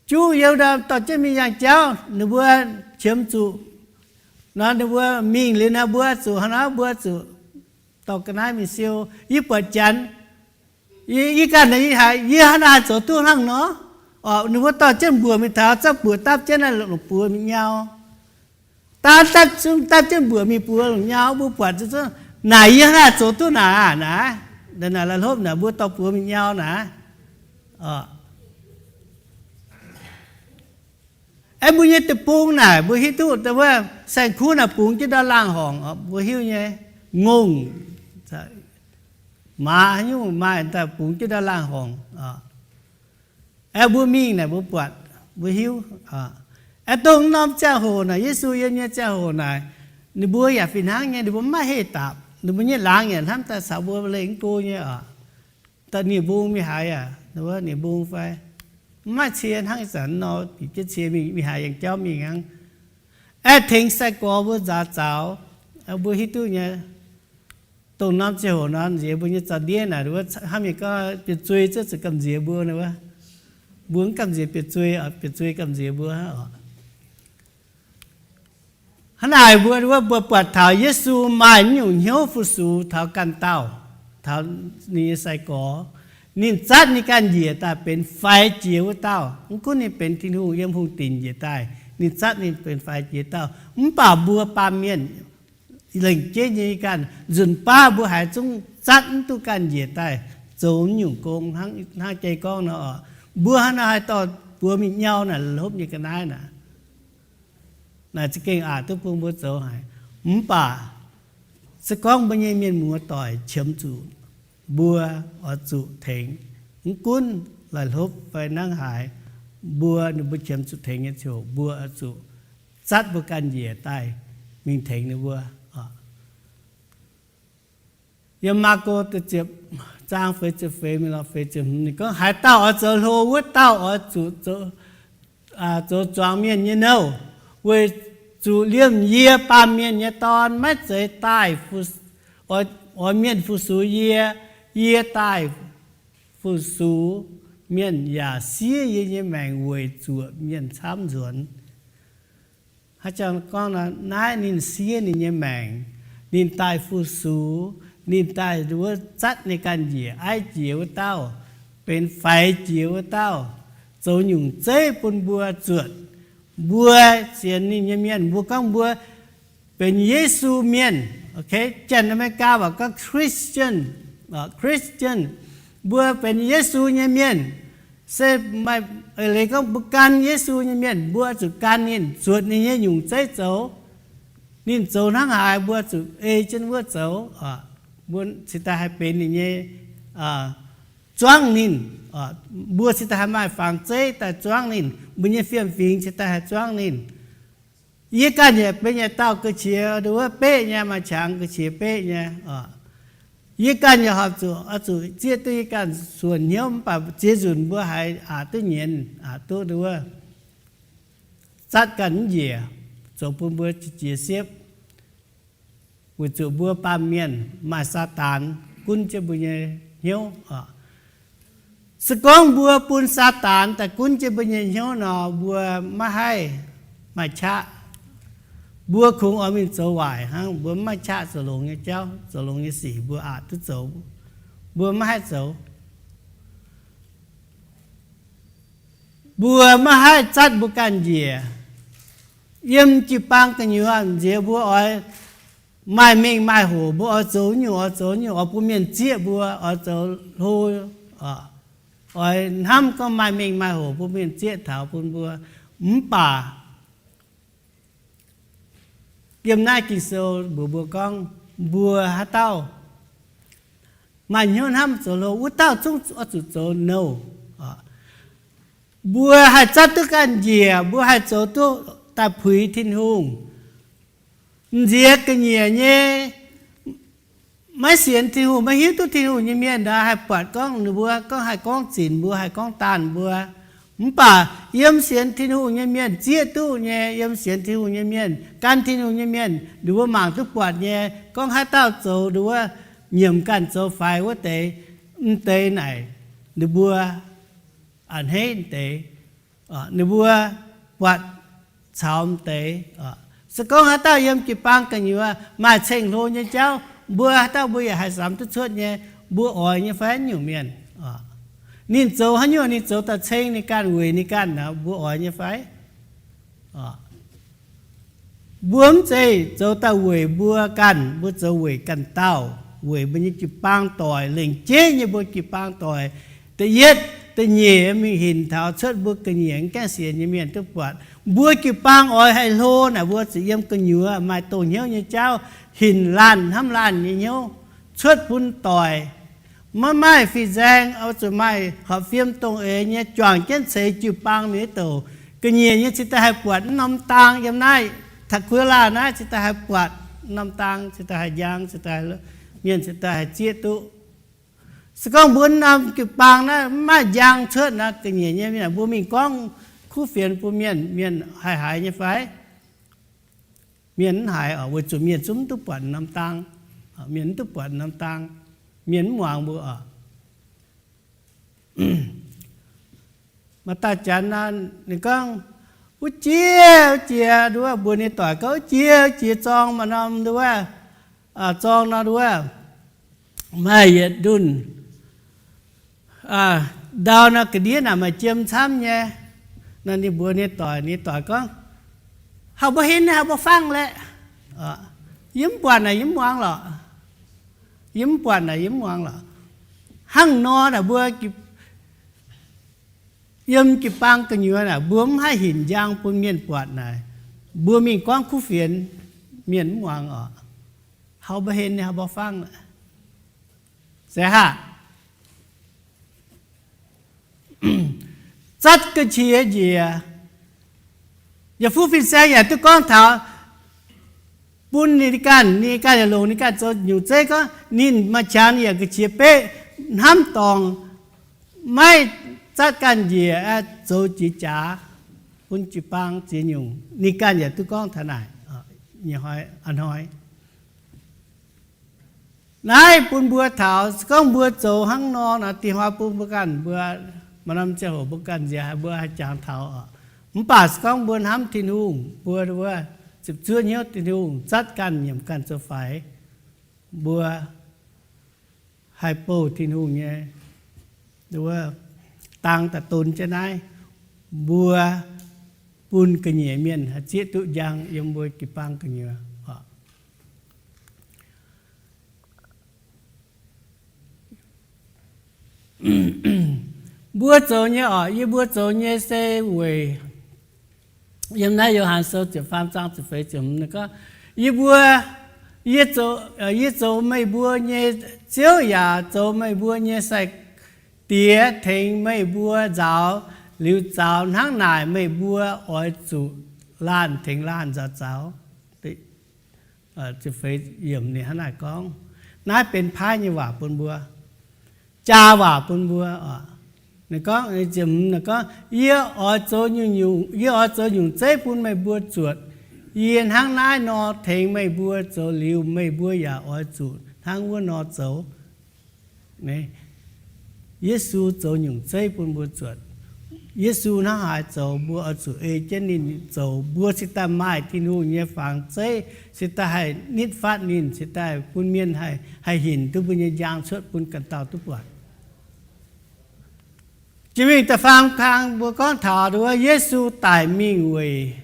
Juv yiem ndau dorh jienv mingh yangh jauv, ninh mbuo qiemx zuqc nor, ninh mbuo mingh liuz nor, mbuo zuqc hnangv nor, mbuo zuqc dorh ga'naaiv mingh siou. Yie buatc janx, yie, yie ganh naaic, yie haiz, yie hnangv naaic zoux duqv hnangv nor. Orqc, ninh mbuo dorh jienv mbuoqc mingh taux, zorqv mbuoqc dapv jienv naaiv longc buoz mingh nyau. Dapv, dapv zungv dapv jienv mbuoqc mingh buoz longc nyau, mbuo buatc zungv naaic, yie hnangv naaic zoux duqv naaic aqv naaic. Naaic, naaic la'hlopv naaic, mbuo dorh buoz mingh nyau naaic. Aeqv, mbuo nyei deic-bung naaic mbuo hiuv duqv, wuov saeng-kuv naaic bungx jienv ndau laangh horngc, mbuo hiuv nyei. Ngongh, maaz haaix nyungc maaih daaih bungx jienv ndau laangh horngc. Aeqv, mbuo mingh naaic mbuo buatc, mbuo hiuv. Aeqv, dongh norm ziangh hoc naaic, Yesu yiem nyei ziangh hoc naaic, ninh mbuo yaac fih hnangv nyei, ninh mbuo mv maaih heh daapc, ninh mbuo nyei laangz yaac hnamv daaih caux mbuo leih mv go nyei oc. Daaih nie-mbung mingh haaix aac, ninh mbuo nie-mbung fai? Mv maaih cie hnangv ih zanc nor, bieqc jienv cie mingh, mingh haaix yangh jauv mingh hnangv. Aeqv, tengx sai-gorx mbuo nzaaux zaux, mbuo hiuv duqv nyei. Dongh norm ziangh hoc nor, nziex mbuo nyei zaux-ndiev naaic, hnamv mienh gorngv biauv-zuei zungv zuqc gamh nziex mbuo nor, mbuo mv gamh nziex biauv-zuei, biauv-zuei gamh nziex mbuo oc. Hnangv naaic mbuo, mbuo buatc taux Yesu maaih nyungc hnyouv fu-sux taux ganh dauh, taux ninh nyei sai-gorx. Ninh zatv ninh ganh njiec daaih benx faix jiex wuov dauh. Mv gunv ninh benx Tin-Hungh yiem hungh dinc njiec daaih, ninh zatv ninh benx faix jiex dauh. Mv baac mbuo baamh mienh lengc jeiv nyei ganh, nzunc baav mbuo haiz zungv zatv mv duqv ganh njiec daaih zoux nyungc gong, hnangv jai gorngv nor oc. Mbuo hnangv nor haih dorh buoz mingh nyau naaic la'hlopv nyei ga'naaiv naaic. Naaic za'gengh aqc duqv bun mbuo zoux haic. Mv baac se gorngv mbuo nyei mienh muoz-doic qiemx zuqc, mbuo oix zuqc tengx. Mv gunv la'hlopv fai hnangv haaix, mbuo, ninh mbuo qiemx zuqc tengx nyei ziouc mbuo oix zuqc zatv mbuo ganh njiec daaih mingh tengx ninh mbuo. Yiem Maako da'ziepc zaang feix ziepc feix mingh lorz feix ziepc hmz ninh gorngv, haaix dauh oix zoux hlo, wuov dauh oix zuqc zoux zuangx mienh nyei nouh, weic zuqc liemh yie, Baamh Mienh nyei Dorn, maiv zeiz daaih oix mienh fu-sux yie. Yie daaih fu-sux mienh yaac siev yie nyei maengc weic zuoqc mienh camv nzuonx. Hnangv jang gorngv naaiv, ninh siev ninh nyei maengc, ninh daaih fu-sux, ninh daaih wuov zatv ninh ganh njiec, aiv jiex wuov dauh, benx faix jiex wuov dauh, zoux nyungc zeiv bun mbuo zuotc. Mbuo sienx ninh nyei mienh, mbuo gorngv mbuo benx Yesu mienh. Janx-Ame^li^gaa waac gorngv Christian, Christian. Mbuo benx Yesu nyei mienh. Se maaih eix leiz gorngv mbuo gan Yesu nyei mienh, mbuo zuqc gan ninh, zuotc ninh nyei nyungc zeiv zoux. Ninh zoux hnangv haaix mbuo zuqc ei jienv wuov zoux. Mbuo cingx daaih haih benx ninh nyei, zuangv ninh. Mbuo cingx daaih haih maaih fangx zeiv daaih zuangv ninh. Mbuo nyei fiem-fingx cingx daaih haih zuangv ninh. Yie ganh yaac benx yietc dauh ga'qiex nduov beqv nyei, maaih qangx ga'qiex beqv nyei. Yie ganh yaac horpc zuqc, oix zuqc zieqv duqv yie ganh suonc hnyouv, mv baac ziex nzunc mbuo haiz aqc duqv nyienz, aqc duqv nduov zatv ganh mv njiec, zoux bun mbuo jiex siepv. Weic zuqc mbuo baamh mienh maaih Saadaan gunv jienv mbuo nyei hnyouv. Se gorngv mbuo bun Saadaan daaih gunv jienv mbuo nyei hnyouv nor, mbuo maiv haih maaih qaqv. Mbuo kungx oix mingh zoux waaic hnangv, mbuo maiv maaih qaqv zoux longx nyei jauv, zoux longx nyei sic mbuo aqc duqv zoux. Mbuo maiv haih zoux. Mbuo maiv haih zatv mbuo ganh njiec. Yiem jiu-baang gu'nyuoz nziex mbuo oix maaih mengh maaih hoc, mbuo oix zoux nyungc oix zoux nyungc, oix bun mienh zieqv mbuo, oix zoux hlo, oix hnamv gorngv maaih mengh maaih hoc bun mienh zieqv taux bun mbuo. Mv baac yiem naaiv Ging-Sou mbuox mbuo gorngv, mbuo haaix dauh maaih hnyouv hnamv zoux hlo, wuov dauh zungv oix zuqc zoux nouh. Mbuo haih zatv duqv ganh njiec, mbuo haih zoux duqv daaih puix Tin-Hungh. M'nziex ga'nyiec nyei, maiv sienx Tin-Hungh, maiv hiuv duqv Tin-Hungh nyei mienh nor, haih buatc gorngv ninh mbuo gorngv haih gorngv zinc mbuo, haih gorngv daanh mbuo. Mv baac yiem sienx Tin-Hungh nyei mienh zieqv duqv nyei, yiem sienx Tin-Hungh nyei mienh, gan Tin-Hungh nyei mienh, ninh mbuo mangc duqv buatc nyei. Gorngv haaix dauh zoux ninh wuov nyiemc ganh zoux faix wuov deix, m'deix naaic ninh mbuo a'hneiv deix, ninh mbuo buatc caux m'deix. Se gorngv haaix dauh yiem jiu-baang gu'nyuoz maaih ceng-hlo nyei jauv, mbuo haaix dauh mbuo yaac haih samx duqv cuotv nyei. Mbuo oix nyei fai nyungc mienh? Ninh zoux haaix nyungc ninh zoux daaih ceng ninh ganh, weic ninh ganh, mbuo oix nyei fai? Mbuo mv zeiz zoux daaih weic mbuo ganh, mbuo zoux weic ganh dauh, weic mbuo nyei jiu-baang doic, lengc jeiv nyei mbuo jiu-baang doic. Da'yietv da'nyeic mingh hinc taux cuotv mbuo ga'nyiec mv gaengh sienx nyei mienh duqv buatc. Mbuo jiu-baang oix haih hlo naaic, mbuo zuqc yiem gu'nyuoz maaih dongh hnyouv nyei jauv hinc laanh hnamv laanh nyei hnyouv cuotv bun doic. Maiv maaih fin-saeng, oix zuqc maaih horpc fiem dongh eix nyei juangc jienv ceix jiu-baang mingh wuov douc. Ga'nyiec nyei cingx daaih haih buatc mv norm dang yiem naaiv, Taqkuv laah naaiv cingx daaih haih buatc mv norm dang, cingx daaih haih njang, cingx daaih mienh cingx daaih haih zieqv duqv. Se gorngv mbuo norm jiu-baang naaiv mv maaih njang cuotv nor, ga'nyiec nyei mienh mbuo mingh gorngv kuv fienx bun mienh, mienh haih haiz nyei fai? Mienh mv haiz oc, weic zuqc mienh zungv mv duqv buatc norm dang. Mienh mv duqv buatc norm dang. Mienh mv muangx mbuo oc. Maaih dauh janx nor, ninh gorngv, wuov jiex, wuov jiex nduov, mbuox ninh doic gorngv, wuov jiex, wuov jiex zorng maaih norm nduov, zorng nor nduov, maaih yietc ndunh ndau nor ga'ndiev naaic maaih jiem camv nyei. Nor ninh mbuox ninh doic, ninh doic gorngv, haaix mbuo henv, haaix mbuo fangv laeh? Yie mv buatc naaic, yie mv muangx lorqc. Yie mv buatc naaic, yie mv muangx lorqc. Hnangv nor naaic mbuo yiem jiu-baang gu'nyuoz naaic, mbuo mv haih hinc njang bun mienh buatc naaic, mbuo mingh gorngv kuv fienx, mienh mv muangx oc. Haaix mbuo henv, haaix mbuo fangv. Se haah, zatv ga'qiex njiec. Yietc fuqv fin-saeng yaac duqv gorngv taux bun ninh ganh, ninh ganh yaac longc ninh ganh zoux nyungc zeiv gorngv ninh maaih qangx yaac ga'qiex beqv hnamv dorngc, maiv zatv ganh njiec, zoux jiex jaax bun jiu-baang ziex nyungc. Ninh ganh yaac duqv gorngv taux naaic nyei hnoi. Naaiv bun mbuo taux, se gorngv mbuo zoux hnangv nor, naaiv dingh hnoi bun mbuo ganh, mbuo maaih norm ziangh hoc mbuo ganh nziex haaix mbuo haih jangx taux oc. Mv baac se gorngv mbuo hnamv Tin-Hungh, mbuo wuov ziepc zuoqv hnyouv Tin-Hungh, zatv ganh nyiemc ganh zoux faix, mbuo haih bouh Tin-Hungh nyei wuov dang daaih donx jienv naaiv, mbuo bun ga'nyiec mienh haih zieqv duqv njang yiem mbuo jiu-baang gu'nyuoz. Mbuo zoux nyei oc, yie mbuo zoux nyei se weic, yiem naaiv Yo^han Sou ziepc faam zaang ziepc feix ziepc hmz gorngv, yie mbuo, yie zoux, yie zoux meih mbuo nyei Ziouv yaac zoux meih mbuo nyei sai-diex tengx meih mbuo nzaaux liuz zaux hnangv naaic, meih mbuo oix zuqc laanh tengx laanh nzaaux zaux. Ziepc feix yiemc ninh hnangv naaic gorngv. Naaiv benx paaiv nyei waac bun mbuo, jaa waac bun mbuo. Ninh gorngv, ziepc hmz ninh gorngv, yie oix zoux nyungc, yie oix zoux nyungc zeiv bun meih mbuo zuotc. Yie hnangv naaiv nor tengx meih mbuo zoux liuz, meih mbuo yaac oix zuqc hnangv wuov nor zoux. Yesu zoux nyungc zeiv bun mbuo zuotc. Yesu hnangv haaix zoux, mbuo oix zuqc ei jienv ninh zoux. Mbuo cingx daaih maaih Tin-Hungh nyei fangx zeiv, cingx daaih haih nitv fatv ninh, cingx daaih bun mienh haih hinc duqv mbuo nyei njang cuotv bun ganh dauh duqv buatc. Jiex mingh da'faam kang mbuo gorngv taux wuov Yesu daic mingh weic,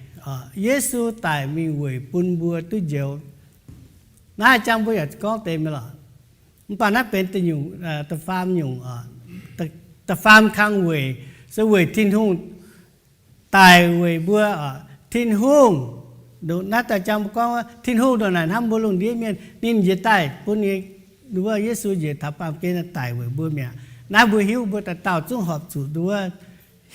Yesu daic mingh weic bun mbuo duqv njoux. Naaiv jangx mbuo yaac gorngv deix mi'aqv lorqc. Mv baac naaiv benx da'nyungc, da'faam nyungc, da'faam kang weic, se weic Tin-Hungh daic weic mbuo. Tin-Hungh, naaiv daaih jangx mbuo gorngv, Tin-Hungh ndongc naaic hnamv mbuo lungh ndiev mienh, ninh njiec daaih bun wuov Yesu njiec taux baamh gen daic weic mbuo mi'aqv. Naaiv mbuo hiuv, mbuo dauh dauh zungv horpc zuqc nduov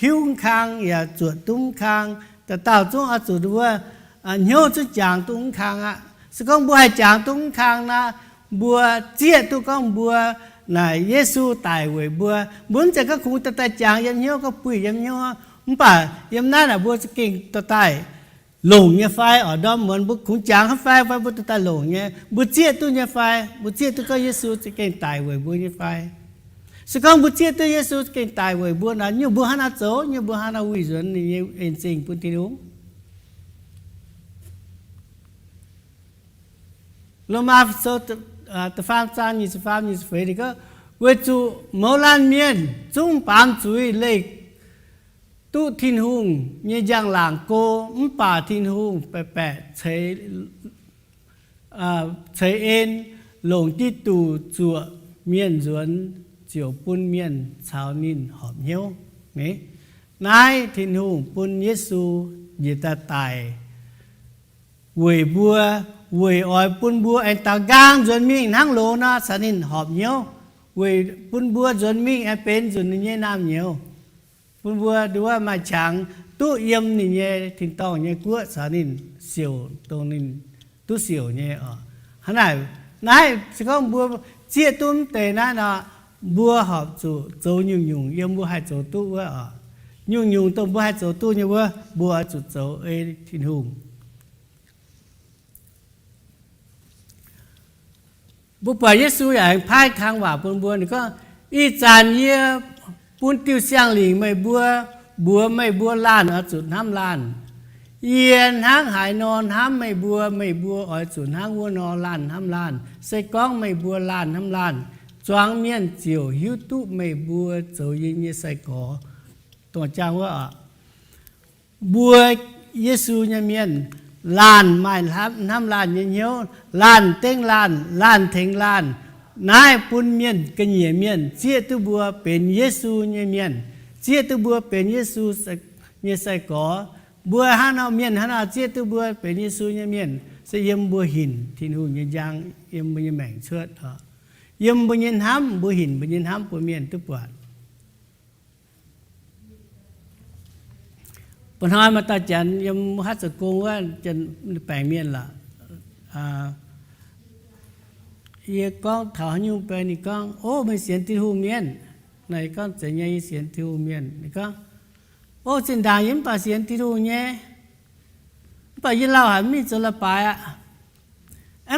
hiuv mv kang yaac zuotc duqv mv kang. Dauh dauh zungv oix zuqc nduov hnyouv zungv jangx duqv mv kang aqv. Se gorngv mbuo haih jangx duqv mv kang nor, mbuo zieqv duqv gorngv mbuo naaic Yesu daic weic mbuo. Mbuo mv zeiz gorngv kungx daaih daaih jangx yiem hnyouv, gorngv buih yiem hnyouv. Mv baac yiem naaiv naaic mbuo za'gengh daaih daaih longc nyei fai? Oix ndorm muonz mbuo kungx jangx hnangv fai, fai mbuo daaih daaih longc nyei, mbuo zieqv duqv nyei fai? Mbuo zieqv duqv gorngv Yesu za'gengh daic weic mbuo nyei fai? Se gorngv mbuo zieqv duqv Yesu za'gengh daic weic mbuo nor, nyungc mbuo hnangv naaiv zoux, nyungc mbuo hnangv naaiv wih nzuonx ninh nyei en zingh bun Tin-Hungh. Lomaa Sou da'faam zaang nyic ziepc faam, nyic ziepc feix ninh gorngv, weic zuqc mouz laanh mienh zungv baamz zuiz leih duqv Tin-Hungh nyei njang-laangc go, mv baac Tin-Hungh baeqc baeqc ceix en longc Giduc zuoqc mienh nzuonx, ziouc bun mienh caux ninh horpc hnyouv. Naaiv Tin-Hungh bun Yesu njiec daaih daic weic mbuo, weic oix bun mbuo aengx daaux nqaang nzuonx mingh hnangv loz nor caux ninh horpc hnyouv, weic bun mbuo nzuonx mingh aengx benx nzunc ninh nyei naamh nyouz, bun mbuo nduov maaih qangx duqv yiem ninh nyei tin-dorngh nyei guoqv caux ninh siouc, dongh ninh duqv siouc nyei oc. Hnangv naaic, naaiv se gorngv mbuo zieqv duqv mv deix naaiv nor, mbuo horpc zuqc zoux nyungc-nyungc yiem mbuo haih zoux duqv wuov oc. Nyungc-nyungc dongh mbuo haih zoux duqv nyei wuov, mbuo oix zuqc zoux ei Tin-Hungh. Mbuo buatc Yesu yaac aengx paaiv kang waac bun mbuo. Ninh gorngv, ih zanc yie bun diuh siang-lingc meih mbuo, mbuox meih mbuo laanh oix zuqc hnamv laanh. Yie hnangv haaix nor hnamv meih mbuo, meih mbuo oix zuqc hnangv wuov nor laanh hnamv laanh. Se gorngv meih mbuo laanh hnamv laanh, zuangx mienh ziouc hiuv duqv meih mbuo zoux yie nyei sai-gorx. Dongh jang wuov, mbuo Yesu nyei mienh, laanh maaih hnamv laanh nyei hnyouv, laanh dengv laanh, laanh tengx laanh. Naaiv bun mienh ga'nyiec mienh zieqv duqv mbuo benx Yesu nyei mienh, zieqv duqv mbuo benx Yesu nyei sai-gorx. Mbuo hnangv nor, mienh hnangv nor zieqv duqv mbuo benx Yesu nyei mienh, se yiem mbuo hinc Tin-Hungh nyei njang yiem mbuo nyei maengc cuotv. Yiem mbuo nyei hnamv, mbuo hinc mbuo nyei hnamv bun mienh duqv buatc. Mba'hnoi maaih dauh janx yiem haav zoux gong wuov, janx baengc mienh lorqc. Yie gorngv taux haaix nyungc beiv, ninh gorngv, Ov, meih sienx Tin-Hungh mienh? Naaiv yie gorngv, Zeiz nyei, yie sienx Tin-Hungh mienh. Ninh gorngv, Ov, zinh ndaangc yie mv baac sienx Tin-Hungh nyei, mv baac yie lauh haic mv mingh zoux leiz-baaix aqv.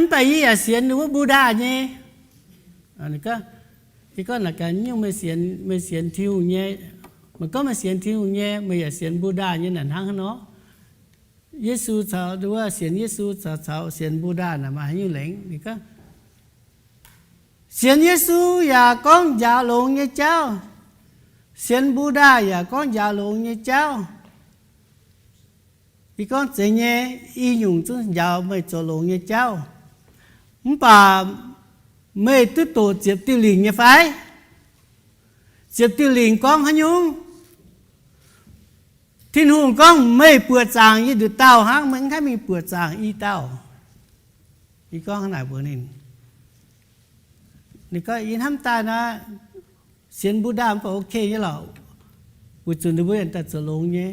Mv baac yie yaac sienx ninh wuov Buddha nyei. Yie gorngv, Naaic gaax nyungc meih sienx, meih sienx Tin-Hungh nyei, meih gorngv meih sienx Tin-Hungh nyei, meih yaac sienx Buddha nyei naaic hnangv haaix nor? Yesu caux, wuov sienx Yesu caux, caux sienx Buddha naaic maaih haaix nyungc lengc? Ninh gorngv, Sienx Yesu yaac gorngv njaaux longx nyei jauv, sienx Buddha yaac gorngv njaaux longx nyei jauv. Yie gorngv, Zeiz nyei, i nyungc zungv njaaux meih zoux longx nyei jauv. Mv baac meih duqv doqc ziepc diuh lingc nyei fai? Ziepc diuh lingc gorngv haaix nyungc? Tin-Hungh gorngv, Meih buoqc zaangc yie nduqc dauh hnangv, meih mv haih mingh buoqc zaangc i dauh. Yie gorngv hnangv naaic mbuox ninh. Ninh gorngv, Yie hnamv daaih naaic, sienx Buddha mv baac ok nyei lorqc, weic zuqc ninh mbuo daaih zoux longx nyei,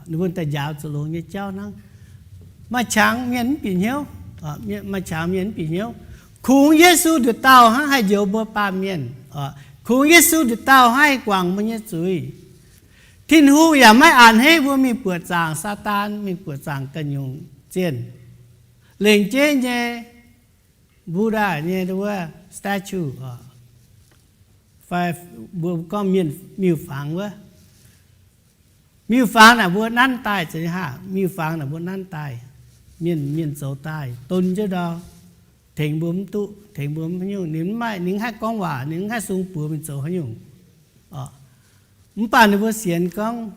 ninh mbuo daaih njaaux zoux longx nyei jauv hnangv. Maaih qangx mienh mv bieqc hnyouv, maaih qangx mienh mv bieqc hnyouv. Kungx Yesu nduqc dauh hnangv haih njoux mbuo baamh mienh. Kungx Yesu nduqc dauh hnangv haih guangc mbuo nyei zuiz. Tin-Hungh yaac maiv a'hneiv mbuo mingh buoqc zaangc Saadaan, mingh buoqc zaangc ganh nyungc zienh. Lengc jeiv nyei Buddha nyei wuov statue, fai mbuo gorngv mienh miuc-fangx wuov. Miuc-fangx naaic mbuo nanv daaih, miuc-fangx naaic mbuo nanv daaih, mienh, mienh zoux daaih, don jienv ndau, tengx mbuo mv duqv, tengx mbuo mv nyungc, ninh mv maaih, ninh mv haih gorngv waac, ninh mv haih sung buoz mingh zoux haaix nyungc. Mv baac ninh mbuo sienx gorngv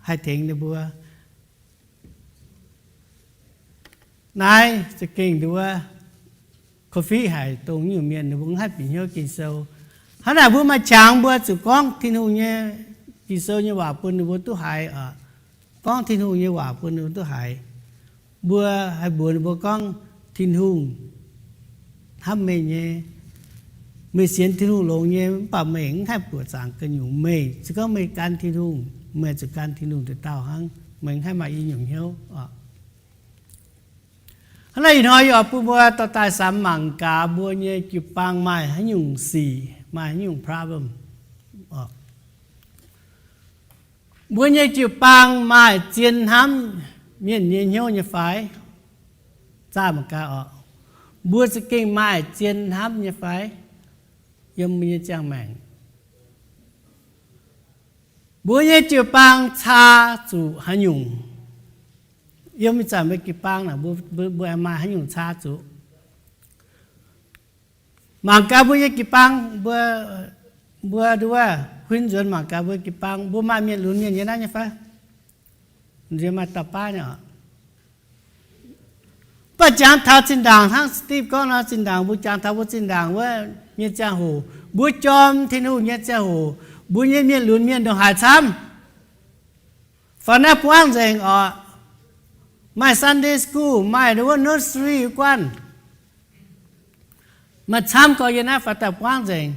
haih tengx ninh mbuo. Naaiv za'gengh nduov, korv-fiqv haic dongh nyungc mienh ninh mbuo mv haih bieqc hnyouv Ging-Sou. Hnangv naaic mbuo maaih qangx mbuo zuqc gorngv Tin-Hungh nyei, Ging-Sou nyei waac bun ninh mbuo duqv haiz oc. Gorngv Tin-Hungh nyei waac bun ninh mbuo duqv haiz. Mbuo haih mbuox ninh mbuo gorngv, Tin-Hungh hnamv meih nyei. Meih sienx Tin-Hungh longx nyei, mv baac meih mv haih buoqc zaangc ganh nyungc. Meih se gorngv meih gan Tin-Hungh, meih zuqc gan Tin-Hungh nduqc dauh hnangv. Meih mv haih maaih i nyungc hnyouv oc. Hnangv naaic ih hnoi yie oix bun mbuo dorh daaih samx mangc gaax mbuo nyei jiu-baang maaih haaix nyungc sic, maaih haaix nyungc problem. Mbuo nyei jiu-baang maaih zien hnamv mienh nyei hnyouv nyei fai? Zaah mangc gaax oc. Mbuo za'gengh maaih zien hnamv nyei fai yiem mbuo nyei ziangh maengc? Mbuo nyei jiu-baang caa zuqc haaix nyungc? Yiem ih zanc mbuo jiu-baang naaic, mbuo, mbuo, mbuo maaih haaix nyungc caa zuqc? Mangc gaax mbuo nyei jiu-baang, mbuo, mbuo nduov, huin nzuonx mangc gaax mbuo jiu-baang, mbuo maaih mienh lunx mienh nyei naaiv nyei fai? Nziex maaih dauh baav nyei oc. Mv baac jangx taux zinh ndaangc hnangv Steve gorngv nor, zinh ndaangc mbuo jangx taux mbuo zinh ndaangc wuov nyei ziangh hoc, mbuo jorm Tin-Hungh nyei ziangh hoc, mbuo nyei mienh lunx mienh ndongc haaix camv? Faaux naaiv buangv nzengc oc. Maaih Sunday school, maaih nduov nursery guanh. Maaih camv gorx yiem naaiv faaux daaih buangv nzengc.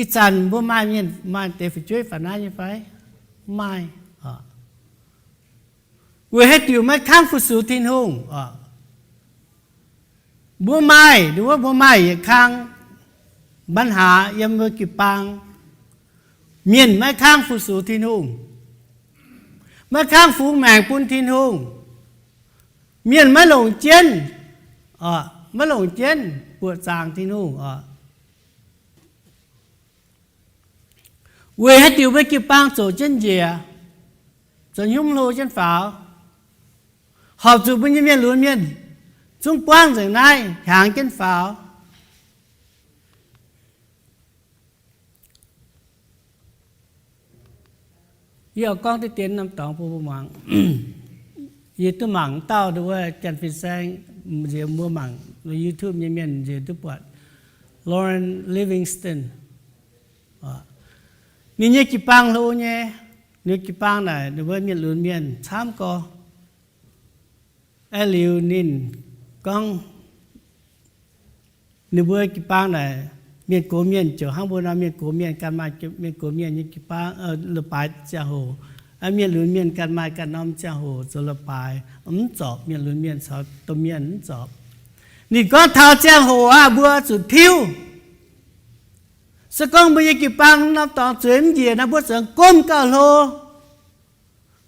Ih zanc mbuo maaih mienh maaih deix fu'jueiv faaux naaiv nyei fai? Mv maaih oc. Weic haaix diuc maiv kangv fu-sux Tin-Hungh oc? Mbuo maaih, nduov, mbuo maaih yietc kang ปัญหา yiem mbuo jiu-baang. Mienh maiv kangv fu-sux Tin-Hungh, maiv kangv fungx maengc bun Tin-Hungh. Mienh maiv longc jienv, maiv longc jienv buoqc zaangc Tin-Hungh oc. Weic haaix diuc mbuo jiu-baang zoqc jienv njiec, zoux hnyunv hlo jienv faaux, horpc zuqc mbuo nyei mienh lunx mienh zungv buangv nzengc naaiv hiaangx jienv faaux. Yie oix gorngv diqv dien norm dorngx bun mbuo muangx. Yie duqv mangc dauh nduov wuov Janx-Fin Saeng, nziex mbuo mangc YouTube nyei mienh nziex duqv buatc, Lauren Livingston. Ninh nyei jiu-baang hlo nyei. Ninh jiu-baang naaic ninh mbuo mienh lunx mienh camv gorx. Aeqv, liuz ninh gorngv ninh mbuo jiu-baang naaic, mienh gox mienh ziouc hnangv mbuo nor, mienh gox mienh ganh maaih mienh gox mienh nyei jiu-baang, leiz-baaix ziangh hoc. Mienh lunx mienh ganh maaih ganh norm ziangh hoc zoux leiz-baaix, mv zorpc mienh lunx mienh caux domh mienh mv zorpc. Ninh gorngv taux ziangh hoc aqv, mbuo zuqc tiuv. Se gorngv mbuo nyei jiu-baang norm dorngx zueiz mv njiec nor, mbuo zuqc gomv gauh hlo.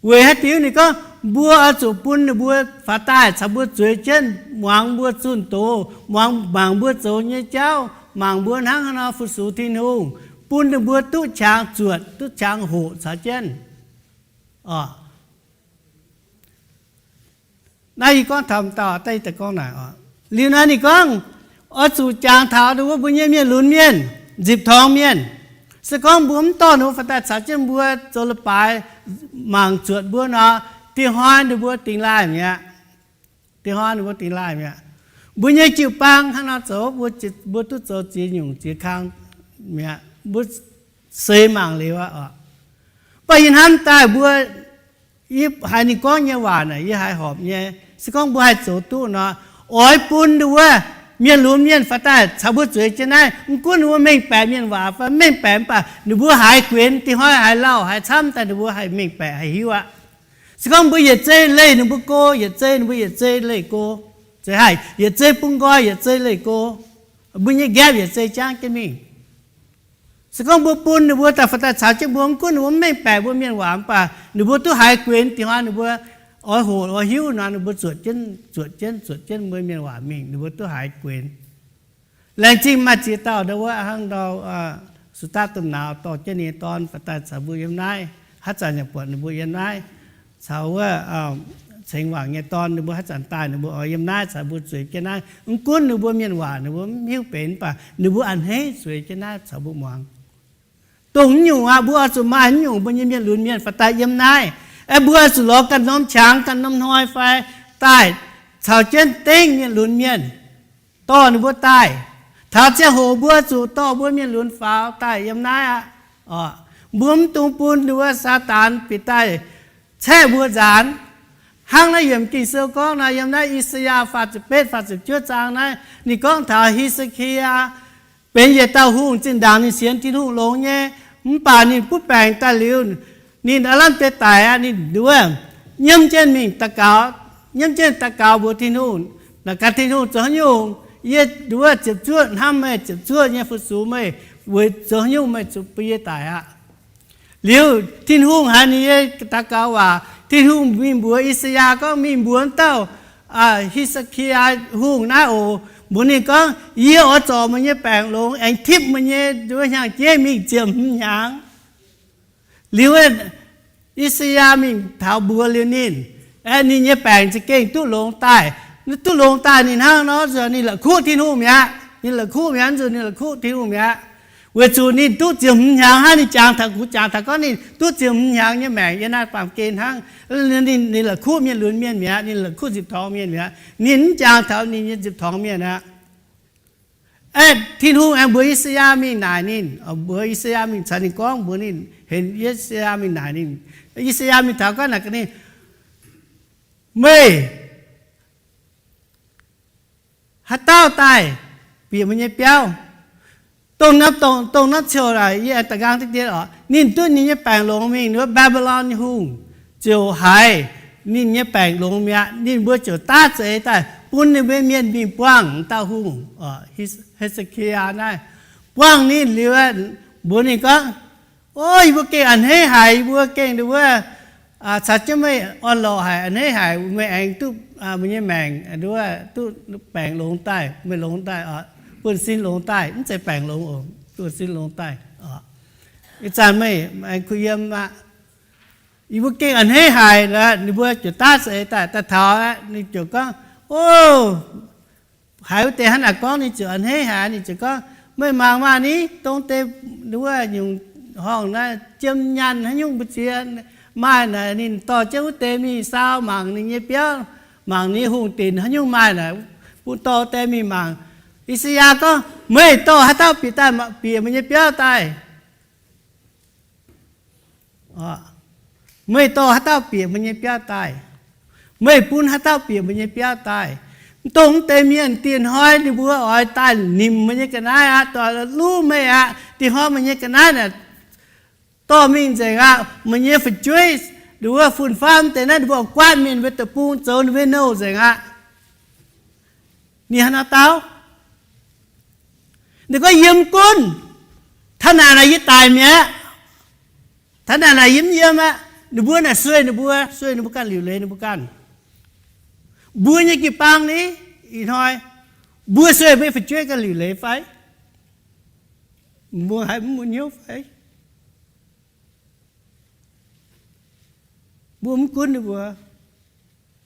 Weic haaix diuc? Ninh gorngv mbuo oix zuqc bun ninh mbuo faaux daaih caux mbuo zueiz jienv, muangx mbuo zunh doz, muangx, mangc mbuo zoux nyei jauv, mangc mbuo hnangv haaix nor fu-sux Tin-Hungh, bun ninh mbuo duqv qangx zuotc, duqv qangx hoqc caux jienv. Naaiv yie gorngv taux dauh, da'yietv daaih gorngv naaic oc. Liuz nor ninh gorngv, oix zuqc jangx taux wuov mbuo nyei mienh lunx mienh, nzipc torngx mienh. Se gorngv mbuo mv dorh ninh mbuo faaux daaih caux jienv mbuo zoux leiz-baaix, mangc zuotc mbuo nor, diev hnoi ninh mbuo dingx laaih mi'aqv. Diev hnoi ninh mbuo dingx laaih mi'aqv. Mbuo nyei jiu-baang hnangv nor zoux, mbuo duqv zoux ziex nyungc ziex kang mi'aqv. Mbuo seix mangc liuz aqv oc. Mv baac yie hnamv daaih mbuo, yie haiz ninh gorngv nyei waac naaic, yie haiz horpc nyei. Se gorngv mbuo haih zoux duqv nor, oix bun ninh wuov mienh lunx mienh faaux daaih caux mbuo zueiz jienv naaiv. Mv gunv ninh mbuo mengh baeqc mienh waac fai mv mengh baeqc, mv baac ninh mbuo haiz guenx, diev hnoi haiz lauh haiz camv daaih, ninh mbuo haih mengh baeqc haih hiuv aqv. Se gorngv mbuo yietc zei leih ninh mbuo go, yietc zei ninh mbuo yietc zei leih go, zeiz haih yietc zei bun nqoi yietc zei leih go, mbuo nyei nqaepv yietc zei jangv jienv mingh. Se gorngv mbuo bun ninh mbuo daaih faaux daaih caux jienv mbuo, mv gunv ninh mbuo mv mengh baeqc mbuo mienh waac, mv baac ninh mbuo duqv haiz guenx. Diev hnoi ninh mbuo oix hoqc oix hiuv nor, ninh mbuo zuotc jienv zuotc jienv zuotc jienv mbuo mienh waac mingh, ninh mbuo duqv haiz guenx. Laengz zingh maaih ziex dauh ndau wuov hnangv ndau, Sutv Daqv Domh Nauz dorh jienv ninh nyei dorn faaux daaih caux mbuo yiem naaiv. Haaix zanc yaac buatc ninh mbuo yiem naaiv caux wuov Ceng Wangc nyei dorn, ninh mbuo haaix zanc daaih ninh mbuo oix yiem naaiv caux mbuo zueiz jienv naaiv. Mv gunv ninh mbuo mienh waac ninh mbuo mv hiuv benx, mv baac ninh mbuo a'hneiv zueiz jienv naaiv caux mbuo muangx. Dongh naaiv nyungc aqv, mbuo oix zuqc maaih naaiv nyungc mbuo nyei mienh lunx mienh faaux daaih yiem naaiv. Aeqv, mbuo oix zuqc lorz ganh norm qangx ganh norm hnoi fai daaih caux jienv dengv mienh lunx mienh, dorh ninh mbuo daaih. Taux ziangh hoc mbuo zuqc dorh mbuo mienh lunx faaux daaih yiem naaiv aqv. Mbuo mv dungx bun ninh mbuo Saadaan bieqc daaih caeqv mbuo nzaanx. Hnangv naaiv yiemc Ging-Sou gorngv nor, yiem naaiv I^saa^yaa faah ziepc betv, faah ziepc juov zaang naaiv, ninh gorngv taux He^se^ki^yaa benx yietc dauh hungh, zinh ndaangc ninh sienx Tin-Hungh longx nyei, mv baac ninh butv baengc daaih liuz, ninh aav lamh deix daic aqv. Ninh nduov nyiemv jienv mingh daux gaux, nyiemv jienv daux gaux mbuox Tin-Hungh, naaic gaax Tin-Hungh, zoux haaix nyungc yie nduov ziepc zuoqv hnamv meih, ziepc zuoqv nyei fu-sux meih, weic zoux haaix nyungc meih zuqc bun yie daic aqv? Liuz Tin-Hungh haiz ninh nyei daux gaux waac. Tin-Hungh mingh mbuox I^saa^yaa gorngv, mingh mbuox dauh He^se^ki^yaa hungh naaiv oc. Mbuox ninh gorngv, yie oix zorc meih nyei baengc longx aengx tipv meih nyei nduov hnyangx-jeiv mingh ziepc hmz hnyangx. Liuz I^saa^yaa mingh taux mbuox liuz ninh, aeqv, ninh nyei baengc za'gengh duqv longx daaih. Duqv longx daaih ninh hnangv nor nzunc ninh la'kuqv Tin-Hungh mi'aqv. Ninh la'kuqv mi'aqv, nzunc ninh la'kuqv Tin-Hungh mi'aqv. Weic zuqc ninh duqv ziepc hmz hnyangx hnangv. Ninh jangx taux, kuv jangx taux gorngv ninh duqv ziepc hmz hnyangx nyei maengc yiem naaiv baamh gen hnangv. Ninh, ninh la'kuqv mienh lunx mienh mi'aqv. Ninh la'kuqv nzipc torngx mienh mi'aqv. Ninh mv jangx taux ninh nyei nzipc torngx mienh aqv. Aeqv, Tin-Hungh aengx mbuox I^saa^yaa mingh naaic ninh, mbuox I^saa^yaa mingh caux ninh gorngv, mbuox ninh, henv I^saa^yaa mingh naaic ninh. I^saa^yaa mingh taux gorngv naaic gaax ninh, meih haaix dauh daaih bieqc meih nyei biauv? Dongh norm, dongh, dongh norm ziouc naaic yie aengx da'nqaang diqv dien oc. Ninh duqv ninh nyei baengc longx mingh, wuov Mbaa^mbi^lon nyei hungh ziouc haiz ninh nyei baengc longx mi'aqv. Ninh mbuo ziouc daav za'eix daaih bun ninh mbuo mienh mingh buangh dauh hungh, He^se^ki^yaa naaiv. Buangh ninh liuz, mbuox ninh gorngv, o, yie mbuo gengh a'hneiv haic, yie mbuo gengh wuov caux jienv meih orn-lorqc haic, a'hneiv haic. Meih aengx duqv, meih nyei maengc duqv baengc longx daaih, meih longx daaih, buonv-sin longx daaih, mv zeiz baengc longx oc, buonv-sin longx daaih. Ih zanc meih aengx kuh yiem aqv. Yie mbuo gengh a'hneiv haic. Ninh mbuo ziouc daav za'eix daaih, daaih taux aqv. Ninh ziouc gorngv, o, haiz wuov deix hnangv naaic gorngv, ninh ziouc a'hneiv haic. Ninh ziouc gorngv, meih mangc maah ni, dongh deix wuov nyungc horngh naaiv jiem nyaanh haaix nyungc mbu'ziex maaih naaic. Ninh dorh jienv wuov deix mingh saau mangc ninh nyei biauv, mangc ninh hungh dinc haaix nyungc maaih naaic, bun dorh deix mingh mangc. I^saa^yaa gorngv, meih dorh haaix dauh bieqc daaih, bieqc meih nyei biauv daaih? Meih dorh haaix dauh bieqc meih nyei biauv daaih? Meih bun haaix dauh bieqc meih nyei biauv daaih? Mv dongh mv deix mienh, diex hnoi ninh mbuo oix daaih nimc meih nyei ga'naaiv aqv, dorh luv meih aqv. Diex hnoi meih nyei ga'naaiv naaic dorh mingh nzengc aqv. Meih nyei fu'jueiv Ninh mbuo fun-faqv deix naaiv ninh mbuo guaatv mingh, ninh mbuo deic-bung zoux ninh mbuo nouh nzengc aqv. Ninh hnangv naaiv dau, ninh gorngv yiem gunv, taux naaic naaic yie daic mi'aqv. Taux naaic naaic yie mv yiem aqv. Ninh mbuo naaic sueih ninh mbuo, sueih ninh mbuo ganh, liuc leiz ninh mbuo ganh. Mbuo nyei jiu-baang ni, ih hnoi mbuo sueih mbuo fu'jueiv ganh liuc leiz fai? Mbuo haiz mv mun hnyouv fai? Mbuo mv gunv ninh mbuo,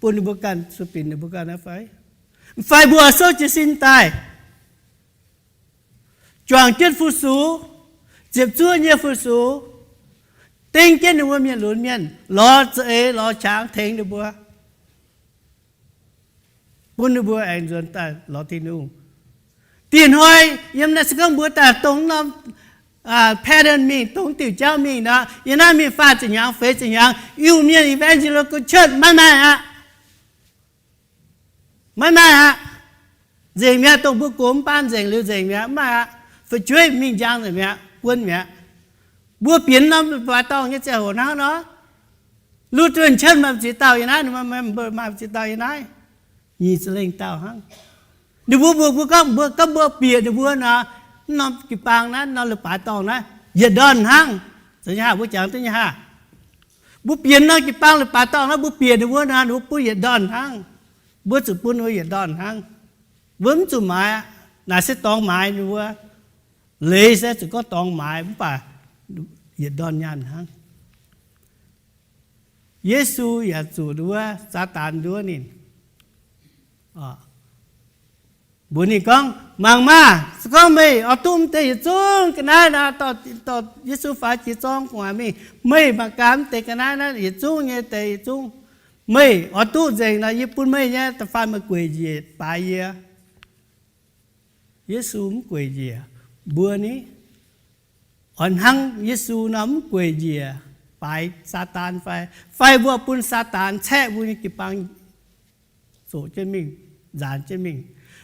bun ninh mbuo ganh sueih binc ninh mbuo ganh aqv fai? Fai mbuo souv jiez sin daaih, juangc jienv fu-sux, ziepc zuoqv nyei fu-sux, dengv jienv ninh mbuo mienh lunx mienh, lorz za'eix lorz qangx tengx ninh mbuo, bun ninh mbuo aengx nzuonx daaih lorz Tin-Hungh. Dieh hnoi yiem naaiv se gorngv mbuo daaih dongh norm pattern mingh, dongh diuc jauv mingh nor, yiem naaiv mingh faah ziepc hnyangx, feix ziepc hnyangx, Iu-Mienh evangelical church maiv maaih aqv. Maiv maaih aqv. Nzengc mi'aqv. Dongh mbuo gox mv baan nzengc liuz nzengc mi'aqv, mv maaih aqv. Fu'jueiv mingh njang nzengc mi'aqv, guon mi'aqv. Mbuo bienx norm leiz-baaix dorngh nyei ziangh hoc hnangv nor, Lutheran church maaih ziex dauh yiem naaiv, maaih ziex dauh yiem naaiv, nyic za'lengh dauh hnangv. Ninh mbuo mbuox mbuo gorngv, mbuo gorngv mbuo bieqc ninh mbuo nor, mv norm jiu-baang naaiv, norm leiz-baaix dorngh naaiv yietc ndorn hnangv. Zoux nyei haah? Mbuo jangx duqv nyei haah? Mbuo bienx norm jiu-baang leiz-baaix dorngh naaiv, mbuo bieqc ninh mbuo nor, ninh mbuo bun yietc ndorn hnangv. Mbuo zuqc bun ninh mbuo yietc ndorn hnangv. Mbuo mv zuqc maaiz. Naaic se dorngx maaiz ninh mbuo. Leiz se zuqc gorngv dorngx maaiz, mv baac yietc ndorn nyaanh hnangv. Yesu yaac zuqc nduov, Saadaan nduov ninh. Mbuox ninh gorngv, mangc maah! Se gorngv meih oix duqv mv deix yietc zungv ga'naaiv nor, dorh Yesu faaux jiex zorng gu'nguaaic mingh, meih mangc gaax mv deix ga'naaiv naaiv yietc zungv nyei deix yietc zungv, meih oix duqv nzengc nor, yie bun meih nyei. Da'faanh meih gueic njiec baaix yie. Yesu mv gueic njiec. Mbuo ni, oix hnangv Yesu nor mv gueic njiec baaix Saadaan fai? Fai mbuo bun Saadaan caeqv mbuo nyei jiu-baang zoqc jienv mingh, nzaanx jienv mingh?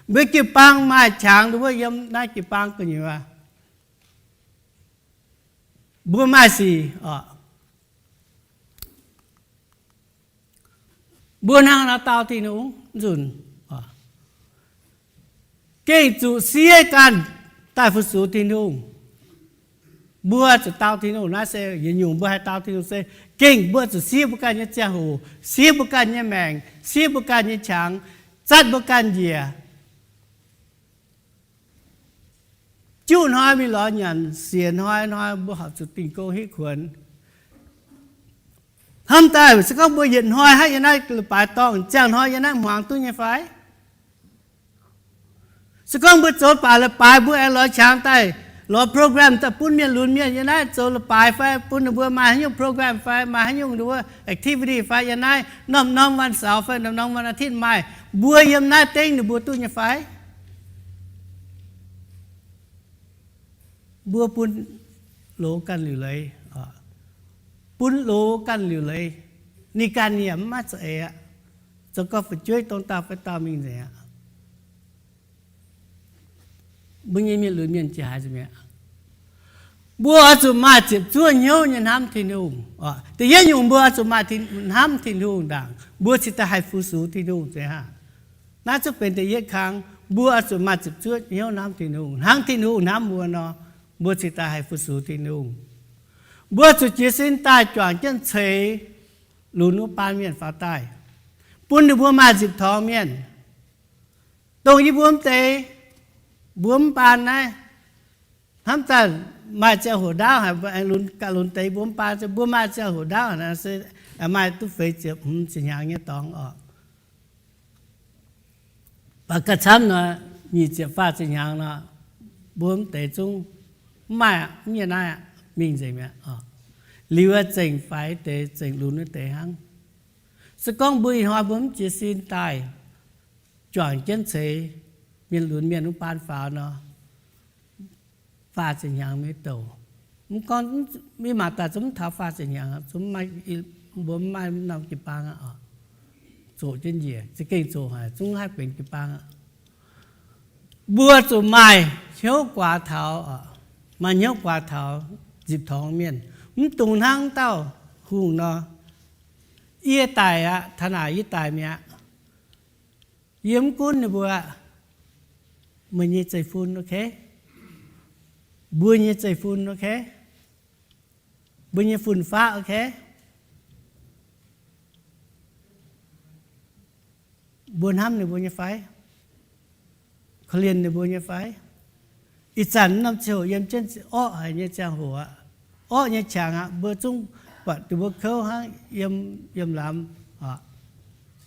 Mbuo jiu-baang maaih qangx nduov yiem naaiv jiu-baang gu'nyuoz. Mbuo maaih sic oc. Mbuo hnangv nor dau Tin-Hungh nzunc, gengh zuqc siev ganh daaih fu-sux Tin-Hungh. Mbuo zuqc dau Tin-Hungh naaiv se yietc nyungc mbuo haih dau Tin-Hungh se gengh mbuo zuqc siev mbuo ganh nyei ziangh hoc, siev mbuo ganh nyei maengc, siev mbuo ganh nyei qangx, zatv mbuo ganh njiec. Juqv hnoi mingh lorz nyanc, siec hnoi, hnoi mbuo horpc zuqc dingh gong hitv kuonx. Hnamv daaih se gorngv mbuo yietc hnoi hnangv yiem naaiv leiz-baaix dorngh, ziangh hnoi yiem naaiv hmuangx duqv nyei fai? Se gorngv mbuo zoux baac leiz-baaix mbuo aengx lorz qangx daaih, lorz program daaih bun mienh lunx mienh yiem naaiv zoux leiz-baaix fai, bun ninh mbuo maaih haaix nyungc program fai, maaih haaix nyungc nduov activity fai yiem naaiv, norm-norm วันเสาร์ fai norm-norm วันอาทิตย์ maaih, mbuo yiem naaiv dengv ninh mbuo duqv nyei fai? Mbuo bun loz ganh liuc leiz, bun loz ganh liuc leiz. Ninh ganh yaac mv maaih za'eix aqv. Zoux gau fu'jueiv dongh dauh fai dauh mingh nzengc aqv. Mbuo nyei mienh lunx mienh jiex haaix nzengc mi'aqv. Mbuo oix zuqc maaih ziepc zuoqv hnyouv nyei hnamv Tin-Hungh. Da'yietv nyungc mbuo oix zuqc maaih hnamv Tin-Hungh ndaangc, mbuo cingx daaih haih fu-sux Tin-Hungh nzengc aqv. Naaiv zungv benx da'yietv kang. Mbuo oix zuqc maaih ziepc zuoqv hnyouv hnamv Tin-Hungh, hnangv Tin-Hungh hnamv mbuo nor, mbuo cingx daaih haih fu-sux Tin-Hungh. Mbuo zuqc jiez sin daaih juangc jienv ceix lunx wuov baan mienh faaux daaih, bun ninh mbuo maaih nzipc torngx mienh. Dongh yie mbuo mv deix, mbuo mv baan naaiv, hnamv daaih maaih ziangh hoc ndaauv haic, mbuo aengx lunx ganh lunx deix mbuo mv baan, mbuo maaih ziangh hoc ndaauv haic nor se maaih duqv feix ziepc hmz ziepc hnyangx nyei dorngx oc. Mv baac gauh camv nor, nyic ziepc faah ziepc hnyangx nor, mbuo mv deix zungv mv maaih, mv nyei naaiv mingh nzengc mi'aqv. Liuz zengc faix deix, zengc lunx wuov deix hnangv. Se gorngv mbuo ih hnoi mbuo mv jiez sin daaih juangc jienv ceix mienh lunx mienh wuov baan faaux nor, faah ziepc hnyangx maiv douc. Mv gorngv, mv, mangc daaih zungv mv taux faah ziepc hnyangx, zungv maiv, mbuo mv maaih norm jiu-baang aqv oc. Zoqc jienv njiec, za'gengh zoqc haic, zungv haih benx jiu-baang aqv. Mbuo zuqc maaih hnyouv guaax taux, maaih hnyouv guaax taux nzipc torngx mienh, mv dungx hnangv dauh hungh nor, Yie daic aqv, taux naaic yie daic mi'aqv. Yie mv gunv ninh mbuo aqv. Meih nyei zeiv-fun, ok? Mbuo nyei zeiv-fun, ok? Mbuo nyei fun-faqv, ok? Mbuo hnamv ninh mbuo nyei fai? Korv-lienh ninh mbuo nyei fai? Ih zanc norm ziangh hoc yiem jienv orqv haic nyei ziangh hoc aqv. Orqv nyei qangx aqv. Mbuo zungv buatc ninh mbuo kouv hnangv, yiem, yiem lamz,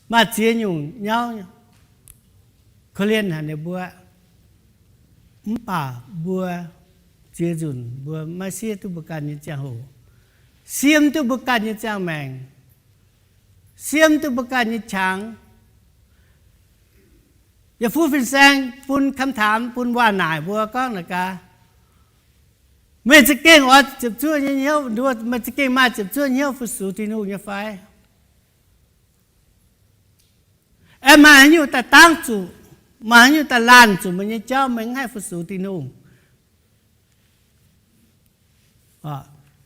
maaih ziex nyungc nyauv korv-lienh haic ninh mbuo. Mv baac mbuo ziex nzunc mbuo maiv siev duqv mbuo ganh nyei ziangh hoc, siemv duqv mbuo ganh nyei ziangh maengc, siemv duqv mbuo ganh nyei qangx. Yietc fuqv fin-saeng bun คำถาม, bun waac-naaic mbuo gorngv naaic gaax, meih za'gengh oix ziepc zuoqv nyei hnyouv, meih za'gengh maaih ziepc zuoqv hnyouv fu-sux Tin-Hungh nyei fai? Aengx maaih haaix nyungc daaih dangv zuqc, maaih haaix nyungc daaih laanh zuqc meih nyei jauv, meih mv haih fu-sux Tin-Hungh?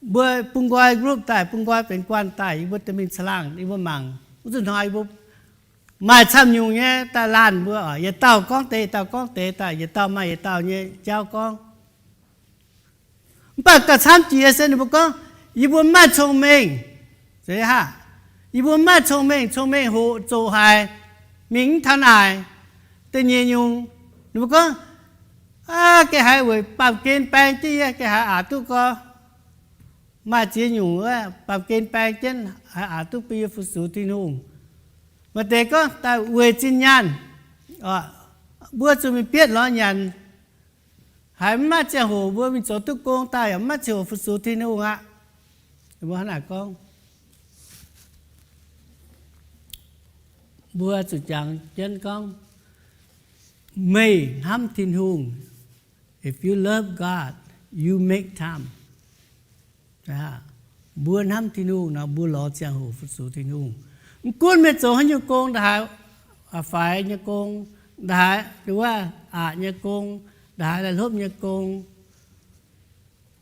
Mbuo bun nqoi group daaih, bun nqoi benx guanh daaih, yie mbuo dorh mingh caangh laangh, yie mbuo mangc. Wuov zanc hnoi yie mbuo maaih camv nyungc nyei daaih laanh mbuo oc. Yietc dauh gorngv deix, yietc dauh gorngv deix daaih, yietc dauh maaih yietc dauh nyei jauv gorngv. Mv baac gauh camv jiex se ninh mbuo gorngv, yie mbuo mv maaih cong-mengh. Zeiz haav, yie mbuo mv maaih cong-mengh, cong-mengh hoqc zoqc haic, mingh mv taux naaic. Da'nyeic nyungc, ninh mbuo gorngv, aa, ga'haaix weic baamh gen baeng jienv yie, ga'haaix aqc duqv gorx. Maaih ziex nyungc wuov, baamh gen baeng jienv haiz aqc duqv bun yie fu-sux Tin-Hungh. Maaih deix gorngv daaih weic zinh nyaanh, mbuo zuqc mingh bietv lorz nyanc, haiz mv maaih ziangh hoc mbuo mingh zoux duqv gong daaih yaac mv maaih ziangh hoc fu-sux Tin-Hungh aqv. Mbuo hnangv naaic gorngv, mbuo zuqc jangx jienv gorngv, meih hnamv Tin-Hungh, if you love God, you make time. Mbuo hnamv Tin-Hungh nor, mbuo lorz ziangh hoc fu-sux Tin-Hungh. Mv gunv meih zoux haaix nyungc gong, ndaaih haaix faix nyei gong, ndaaih haaix wuov aqc nyei gong, ndaaih haaix laih hlopv nyei gong,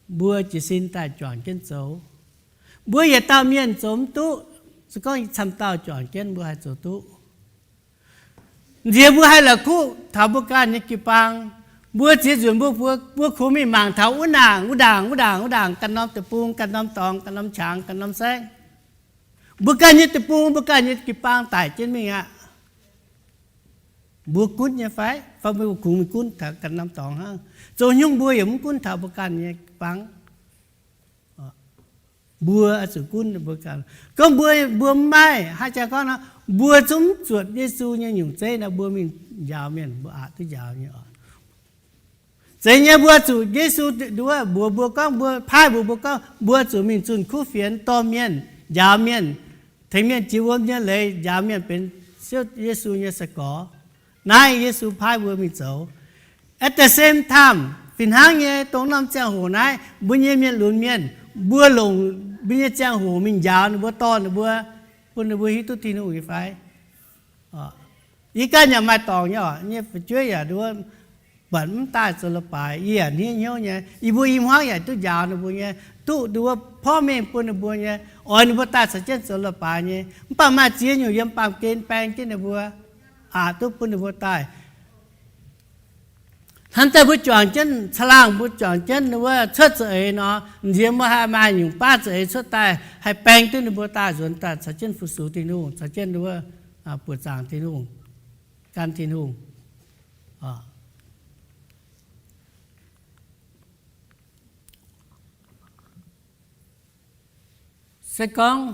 mbuo jiez sin daaih juangc jienv zoux. Mbuo yietc dauh mienh zoux mv duqv, se gorngv camv dauh juangc jienv mbuo haih zoux duqv. Nziex mbuo haih la'kuqv taux mbuo ganh nyei jiu-baang. Mbuo ziex nzunc mbuo, mbuo, mbuo kungx mingh mangc taux wuov ndaangc, wuov ndaangc, wuov ndaangc, wuov ndaangc, ganh norm deic-bung, ganh norm dorngx, ganh norm qangx, ganh norm saengv. Mbuo ganh nyei deic-bung, mbuo ganh nyei jiu-baang daic jienv mingh aqv. Mbuo gunv nyei fai? Fai mbuo kungx mingh gunv taux ganh norm dorngx hnangv? Zoux nyungc mbuo yaac mv gunv taux mbuo ganh nyei jiu-baang. Mbuo oix zuqc gunv mbuo ganh. Gorngv mbuo, mbuo mv maaih, haaix jaax gorngv nor, mbuo zungv mv zuotc Yesu nyei nyungc zeiv nor, mbuo mingh njaaux mienh, mbuo aqc duqv njaaux nyei oc. Zeiz nyei, mbuo zuqc Yesu nduov mbuox mbuo gorngv, mbuo paaiv mbuox mbuo gorngv, mbuo zuqc mingh zunh kuv fienx, dorh mienh, njaaux mienh, tengx mienh jiex wuom nyei leiz, njaaux mienh benx Ziouv Yesu nyei sai-gorx. Naaiv Yesu paaiv mbuo mingh zoux. At the same time, fih hnangv nyei, dongh norm ziangh hoc naaiv, mbuo nyei mienh lunx mienh, mbuo longc mbuo nyei ziangh hoc mingh njaaux ninh mbuo, dorh ninh mbuo, bun ninh mbuo hiuv duqv Tin-Hungh nyei fai? Yie ganh yaac maaih dorngc nyei oc, nyei fu'jueiv yaac nduov, buatc mv daaih zoux leiz-baaix, yie yaac hniev hnyouv nyei. Yie mbuo i hmuangv yaac duqv njaaux ninh mbuo nyei, duqv nduov porv mengh bun ninh mbuo nyei, oix ninh mbuo daaih caux jienv zoux leiz-baaix nyei. Mv baac maaih ziex nyungc yiem baamh gen baeng jienv ninh mbuo, aqc duqv bun ninh mbuo daaih. Hnamv daaih mbuo juangc jienv caangh laangh, mbuo juangc jienv wuov cuotv za'eix nor, nziex mbuo haih maaih nyungc baav za'eix cuotv daaih, haih baeng duqv ninh mbuo daaih nzuonx daaih caux jienv fu-sux Tin-Hungh, caux jienv wuov buoqc zaangc Tin-Hungh, gan Tin-Hungh. Se gorngv,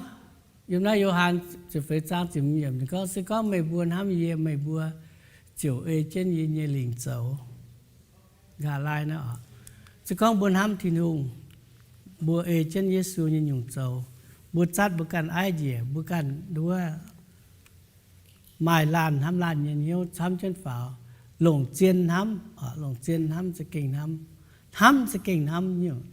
yiem naaiv Yo^han ziepc feix zaang ziepc hmz yiemc ninh gorngv, se gorngv meih mbuo hnamv yie, meih mbuo ziouc ei jienv yie nyei lingc zoux. Nqa'haav laai naaiv oc, se gorngv mbuo hnamv Tin-Hungh, mbuo ei jienv Yesu nyei nyungc zoux, mbuo zatv mbuo ganh aiv njiec, mbuo ganh nduov maaih laanh hnamv laanh nyei hnyouv camv jienv faaux, longc zien hnamv, longc zien hnamv za'gengh hnamv, hnamv za'gengh hnamv nyungc.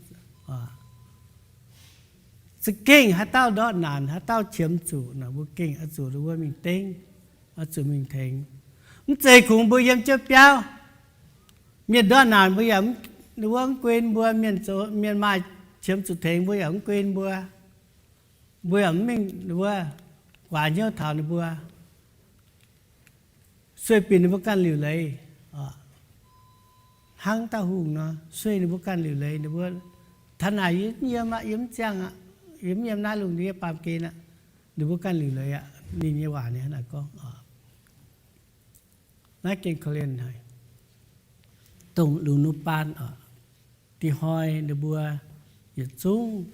Za'gengh haaix dauh ndortv naanc, haaix dauh qiemx zuqc nor, mbuo gengh oix zuqc wuov mingh dengv, oix zuqc mingh tengx. Mv zeiz kungx mbuo yiem jienv biauv, mienh ndortv naanc mbuo yaac wuov mv guen mbuo, mienh maaih qiemx zuqc tengx mbuo yaac mv guen mbuo, mbuo yaac mv mingh wuov guaax hnyouv taux ninh mbuo, sueih binc ninh mbuo ganh liuc leiz, hnangv dauh hungh nor, sueih ninh mbuo ganh liuc leiz. Ninh mbuo taux naaic yie mv yiem aqv, yie mv ziangh aqv, yie mv yiem naaiv lungh ndiev baamh gen aqv. Ninh mbuo ganh liuc leiz aqv. Ninh nyei waac ninh hnangv naaic gorngv. Naaiv gengh korv-lienh haic, dongh lungh ndiev baan oc. Dinh hnoi ninh mbuo yietc zungv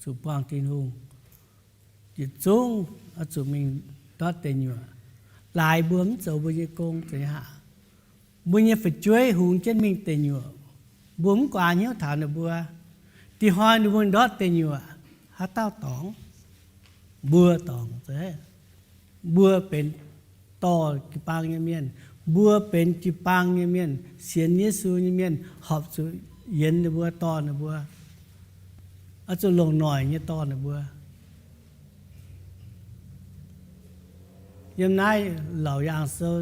zuqc buangh Tin-Hungh, yietc zungv oix zuqc mingh ndortv deic nyuoqc. Laaix mbuo mv zoux mbuo nyei gong, zeiz haac, mbuo nyei fu'jueiv hungx jienv mingh deic nyuoqc, mbuo mv guaax hnyouv taux ninh mbuo, dinh hnoi ninh mbuo ndortv deic nyuoqc, haaix dauh dorngc? Mbuo dorngc. Mbuo benx dorh jiu-baang nyei mienh. Mbuo benx jiu-baang nyei mienh, sienx Yesu nyei mienh, horpc zuqc yienx ninh mbuo, dorh ninh mbuo, oix zuqc longc noic nyei dorh ninh mbuo. Yiem naaiv Laauc Yaangh Sou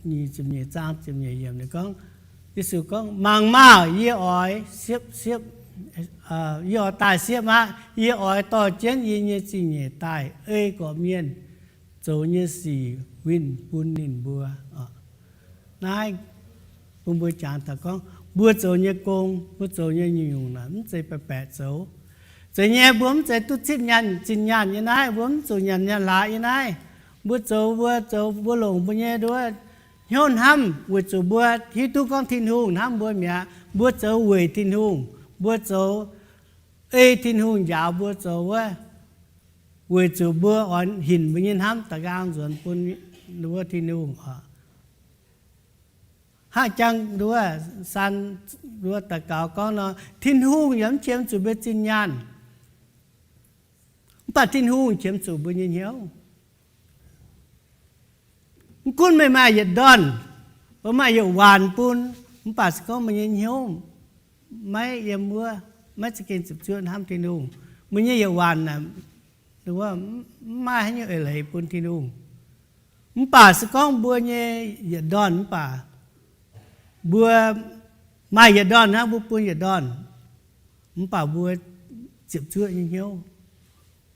nyic ziepc nyeic zaang ziepc nyeic yiemc ninh gorngv, Yesu gorngv, Mangc maah! Yie oix siepv, siepv, yie oix daaih siepv aqv. Yie oix dorh jienv yie nyei zingh nyeic daaih ei gorqv-mienh zoux nyei sic winh bun ninh mbuo. Naaiv bun mbuo jangx taux gorngv mbuo zoux nyei gong, mbuo zoux nyei nyungc-nyungc naaic mv zeiz baeqc baeqc zoux. Zeiz nyei, mbuo mv zeiz duqv zipv nyaanh zinh nyaanh yiem naaiv, mbuo mv zuqc nyanc nyaanh hlaax yiem naaiv. Mbuo zoux, mbuo zoux, mbuo longc mbuo nyei nduov hnyouv hnamv weic zuqc mbuo hiuv duqv gorngv Tin-Hungh hnamv mbuo mi'aqv. Mbuo zoux weic Tin-Hungh, mbuo zoux ei Tin-Hungh njaaux mbuo zoux wuov, weic zuqc mbuo oix hinc mbuo nyei hnamv da'nqaang nzuonx bun wuov Tin-Hungh oc. Hnangv jangx nduov san nduov daux gaux gorngv nor, Tin-Hungh yaac mv qiemx zuqc mbuo zinh nyaanh, mv baac Tin-Hungh qiemx zuqc mbuo nyei hnyouv. Mv gunv meih maaih yietc ndorn, mbuo maaih yietc waanc bun, mv baac se gorngv meih nyei hnyouv maiv yiem wuov, maiv za'gengh ziepc zuoqv hnamv Tin-Hungh, meih nyei yietc waanc naaic mv maaih haaix nyungc eix leiz bun Tin-Hungh. Mv baac se gorngv mbuo nyei yietc ndorn, mv baac mbuo maaih yietc ndorn hnangv, mbuo bun yietc ndorn, mv baac mbuo ziepc zuoqv nyei hnyouv,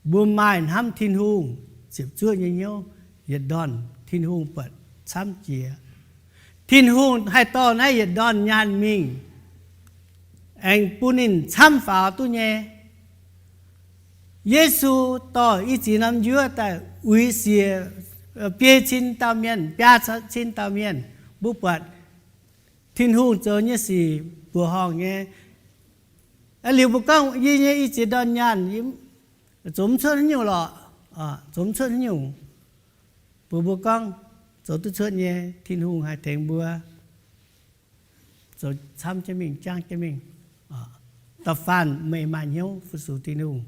mbuo maaih hnamv Tin-Hungh ziepc zuoqv nyei hnyouv, yietc ndorn Tin-Hungh buatc camv jiex. Tin-Hungh haih dorh naaiv yietc ndorn nyaanh mingh, aengx bun ninh camv faaux duqv nyei. Yesu dorh i ziex norm njuov daaih uix siec biei cin dauh mienh, biaa cin dauh mienh. Mbuo buatc Tin-Hungh zoux nyei sic mbuoqc horngh nyei. Liuz mbuo gorngv yie nyei i ziex ndorn nyaanh zoux mv cuotv haaix nyungc lorqc, zoux mv cuotv haaix nyungc. Mbuox mbuo gorngv zoux duqv cuotv nyei, Tin-Hungh haih tengx mbuo zoux camv jienv mingh, jangv jienv mingh. Da'faanh meih maaih hnyouv fu-sux Tin-Hungh,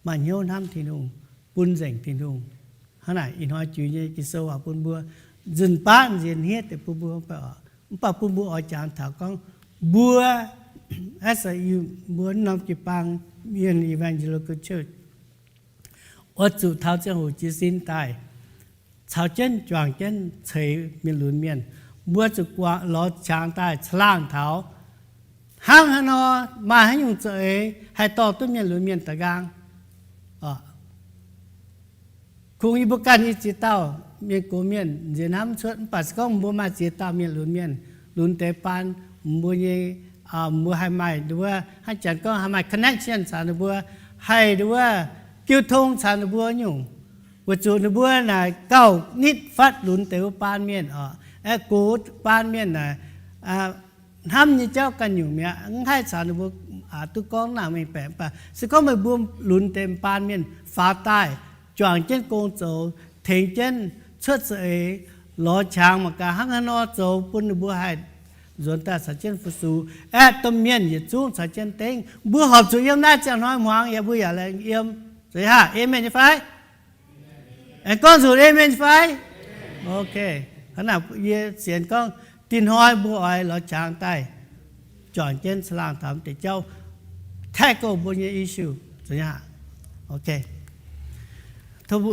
maaih hnyouv hnamv Tin-Hungh, bun nzengc Tin-Hungh. Hnangv naaic ih hnoi jiex nyei Ging-Sou waac bun mbuo nzunc baav nziex hniev deix bun mbuo, mv baac bun mbuo oix jangx taux gorngv mbuo, mbuo norm jiu-baang mienh Evangelical Church oix zuqc taux ziangh hoc jiez sin daaih caux jienv juangc jienv ceix mienh lunx mienh. Mbuo zuqc guangc lorz qangx daaih caangh laangh taux hnangv haaix nor, maaih haaix nyungc za'eix haih dorh duqv mienh lunx mienh da'nqaang. Kungx yie mbuo ganh nyei ziex dauh mienh gox mienh nziex hnamv cuotv, mv baac se gorngv mbuo maaih ziex dauh mienh lunx mienh lunx deix baan, mbuo nyei, mbuo haih maaih nduov, hnangv janx gorngv haih maaih connection caux ninh mbuo, haih nduov jiu tong caux ninh mbuo nyungc, weic zuqc ninh mbuo naaic gauh nitv fatv lunx deix wuov baan mienh oc. Aeqv, gox baan mienh naaic hnamv nyei jauv ganh nyungc mi'aqv, mv haih caux ninh mbuo aqc duqv gorngv nangc mengh baeqc. Mv baac se gorngv meih mbuo lunx deix baan mienh faaux daaih, juangc jienv gong zoux, tengx jienv cuotv za'eix, lorz qangx mangc gaax hnangv haaix nor zoux bun ninh mbuo haih nzuonx daaih caux jienv fu-sux, aeqv, domh mienh yietc zungv caux jienv dengv. Mbuo horpc zuqc yiem naaiv ziangh hnoi hmuangx yaac mbuo yaac laengz yiem. Zeiz haac, amen nyei fai? Aengx gorngv nzunc amen nyei fai? Ok. Hnangv naaic yie sienx gorngv dinh hnoi mbuo oix lorz qangx daaih juangc jienv caangh laangh taux deix jauv, tackle mbuo nyei issue. Zeiz haac? Ok. Tov mbuo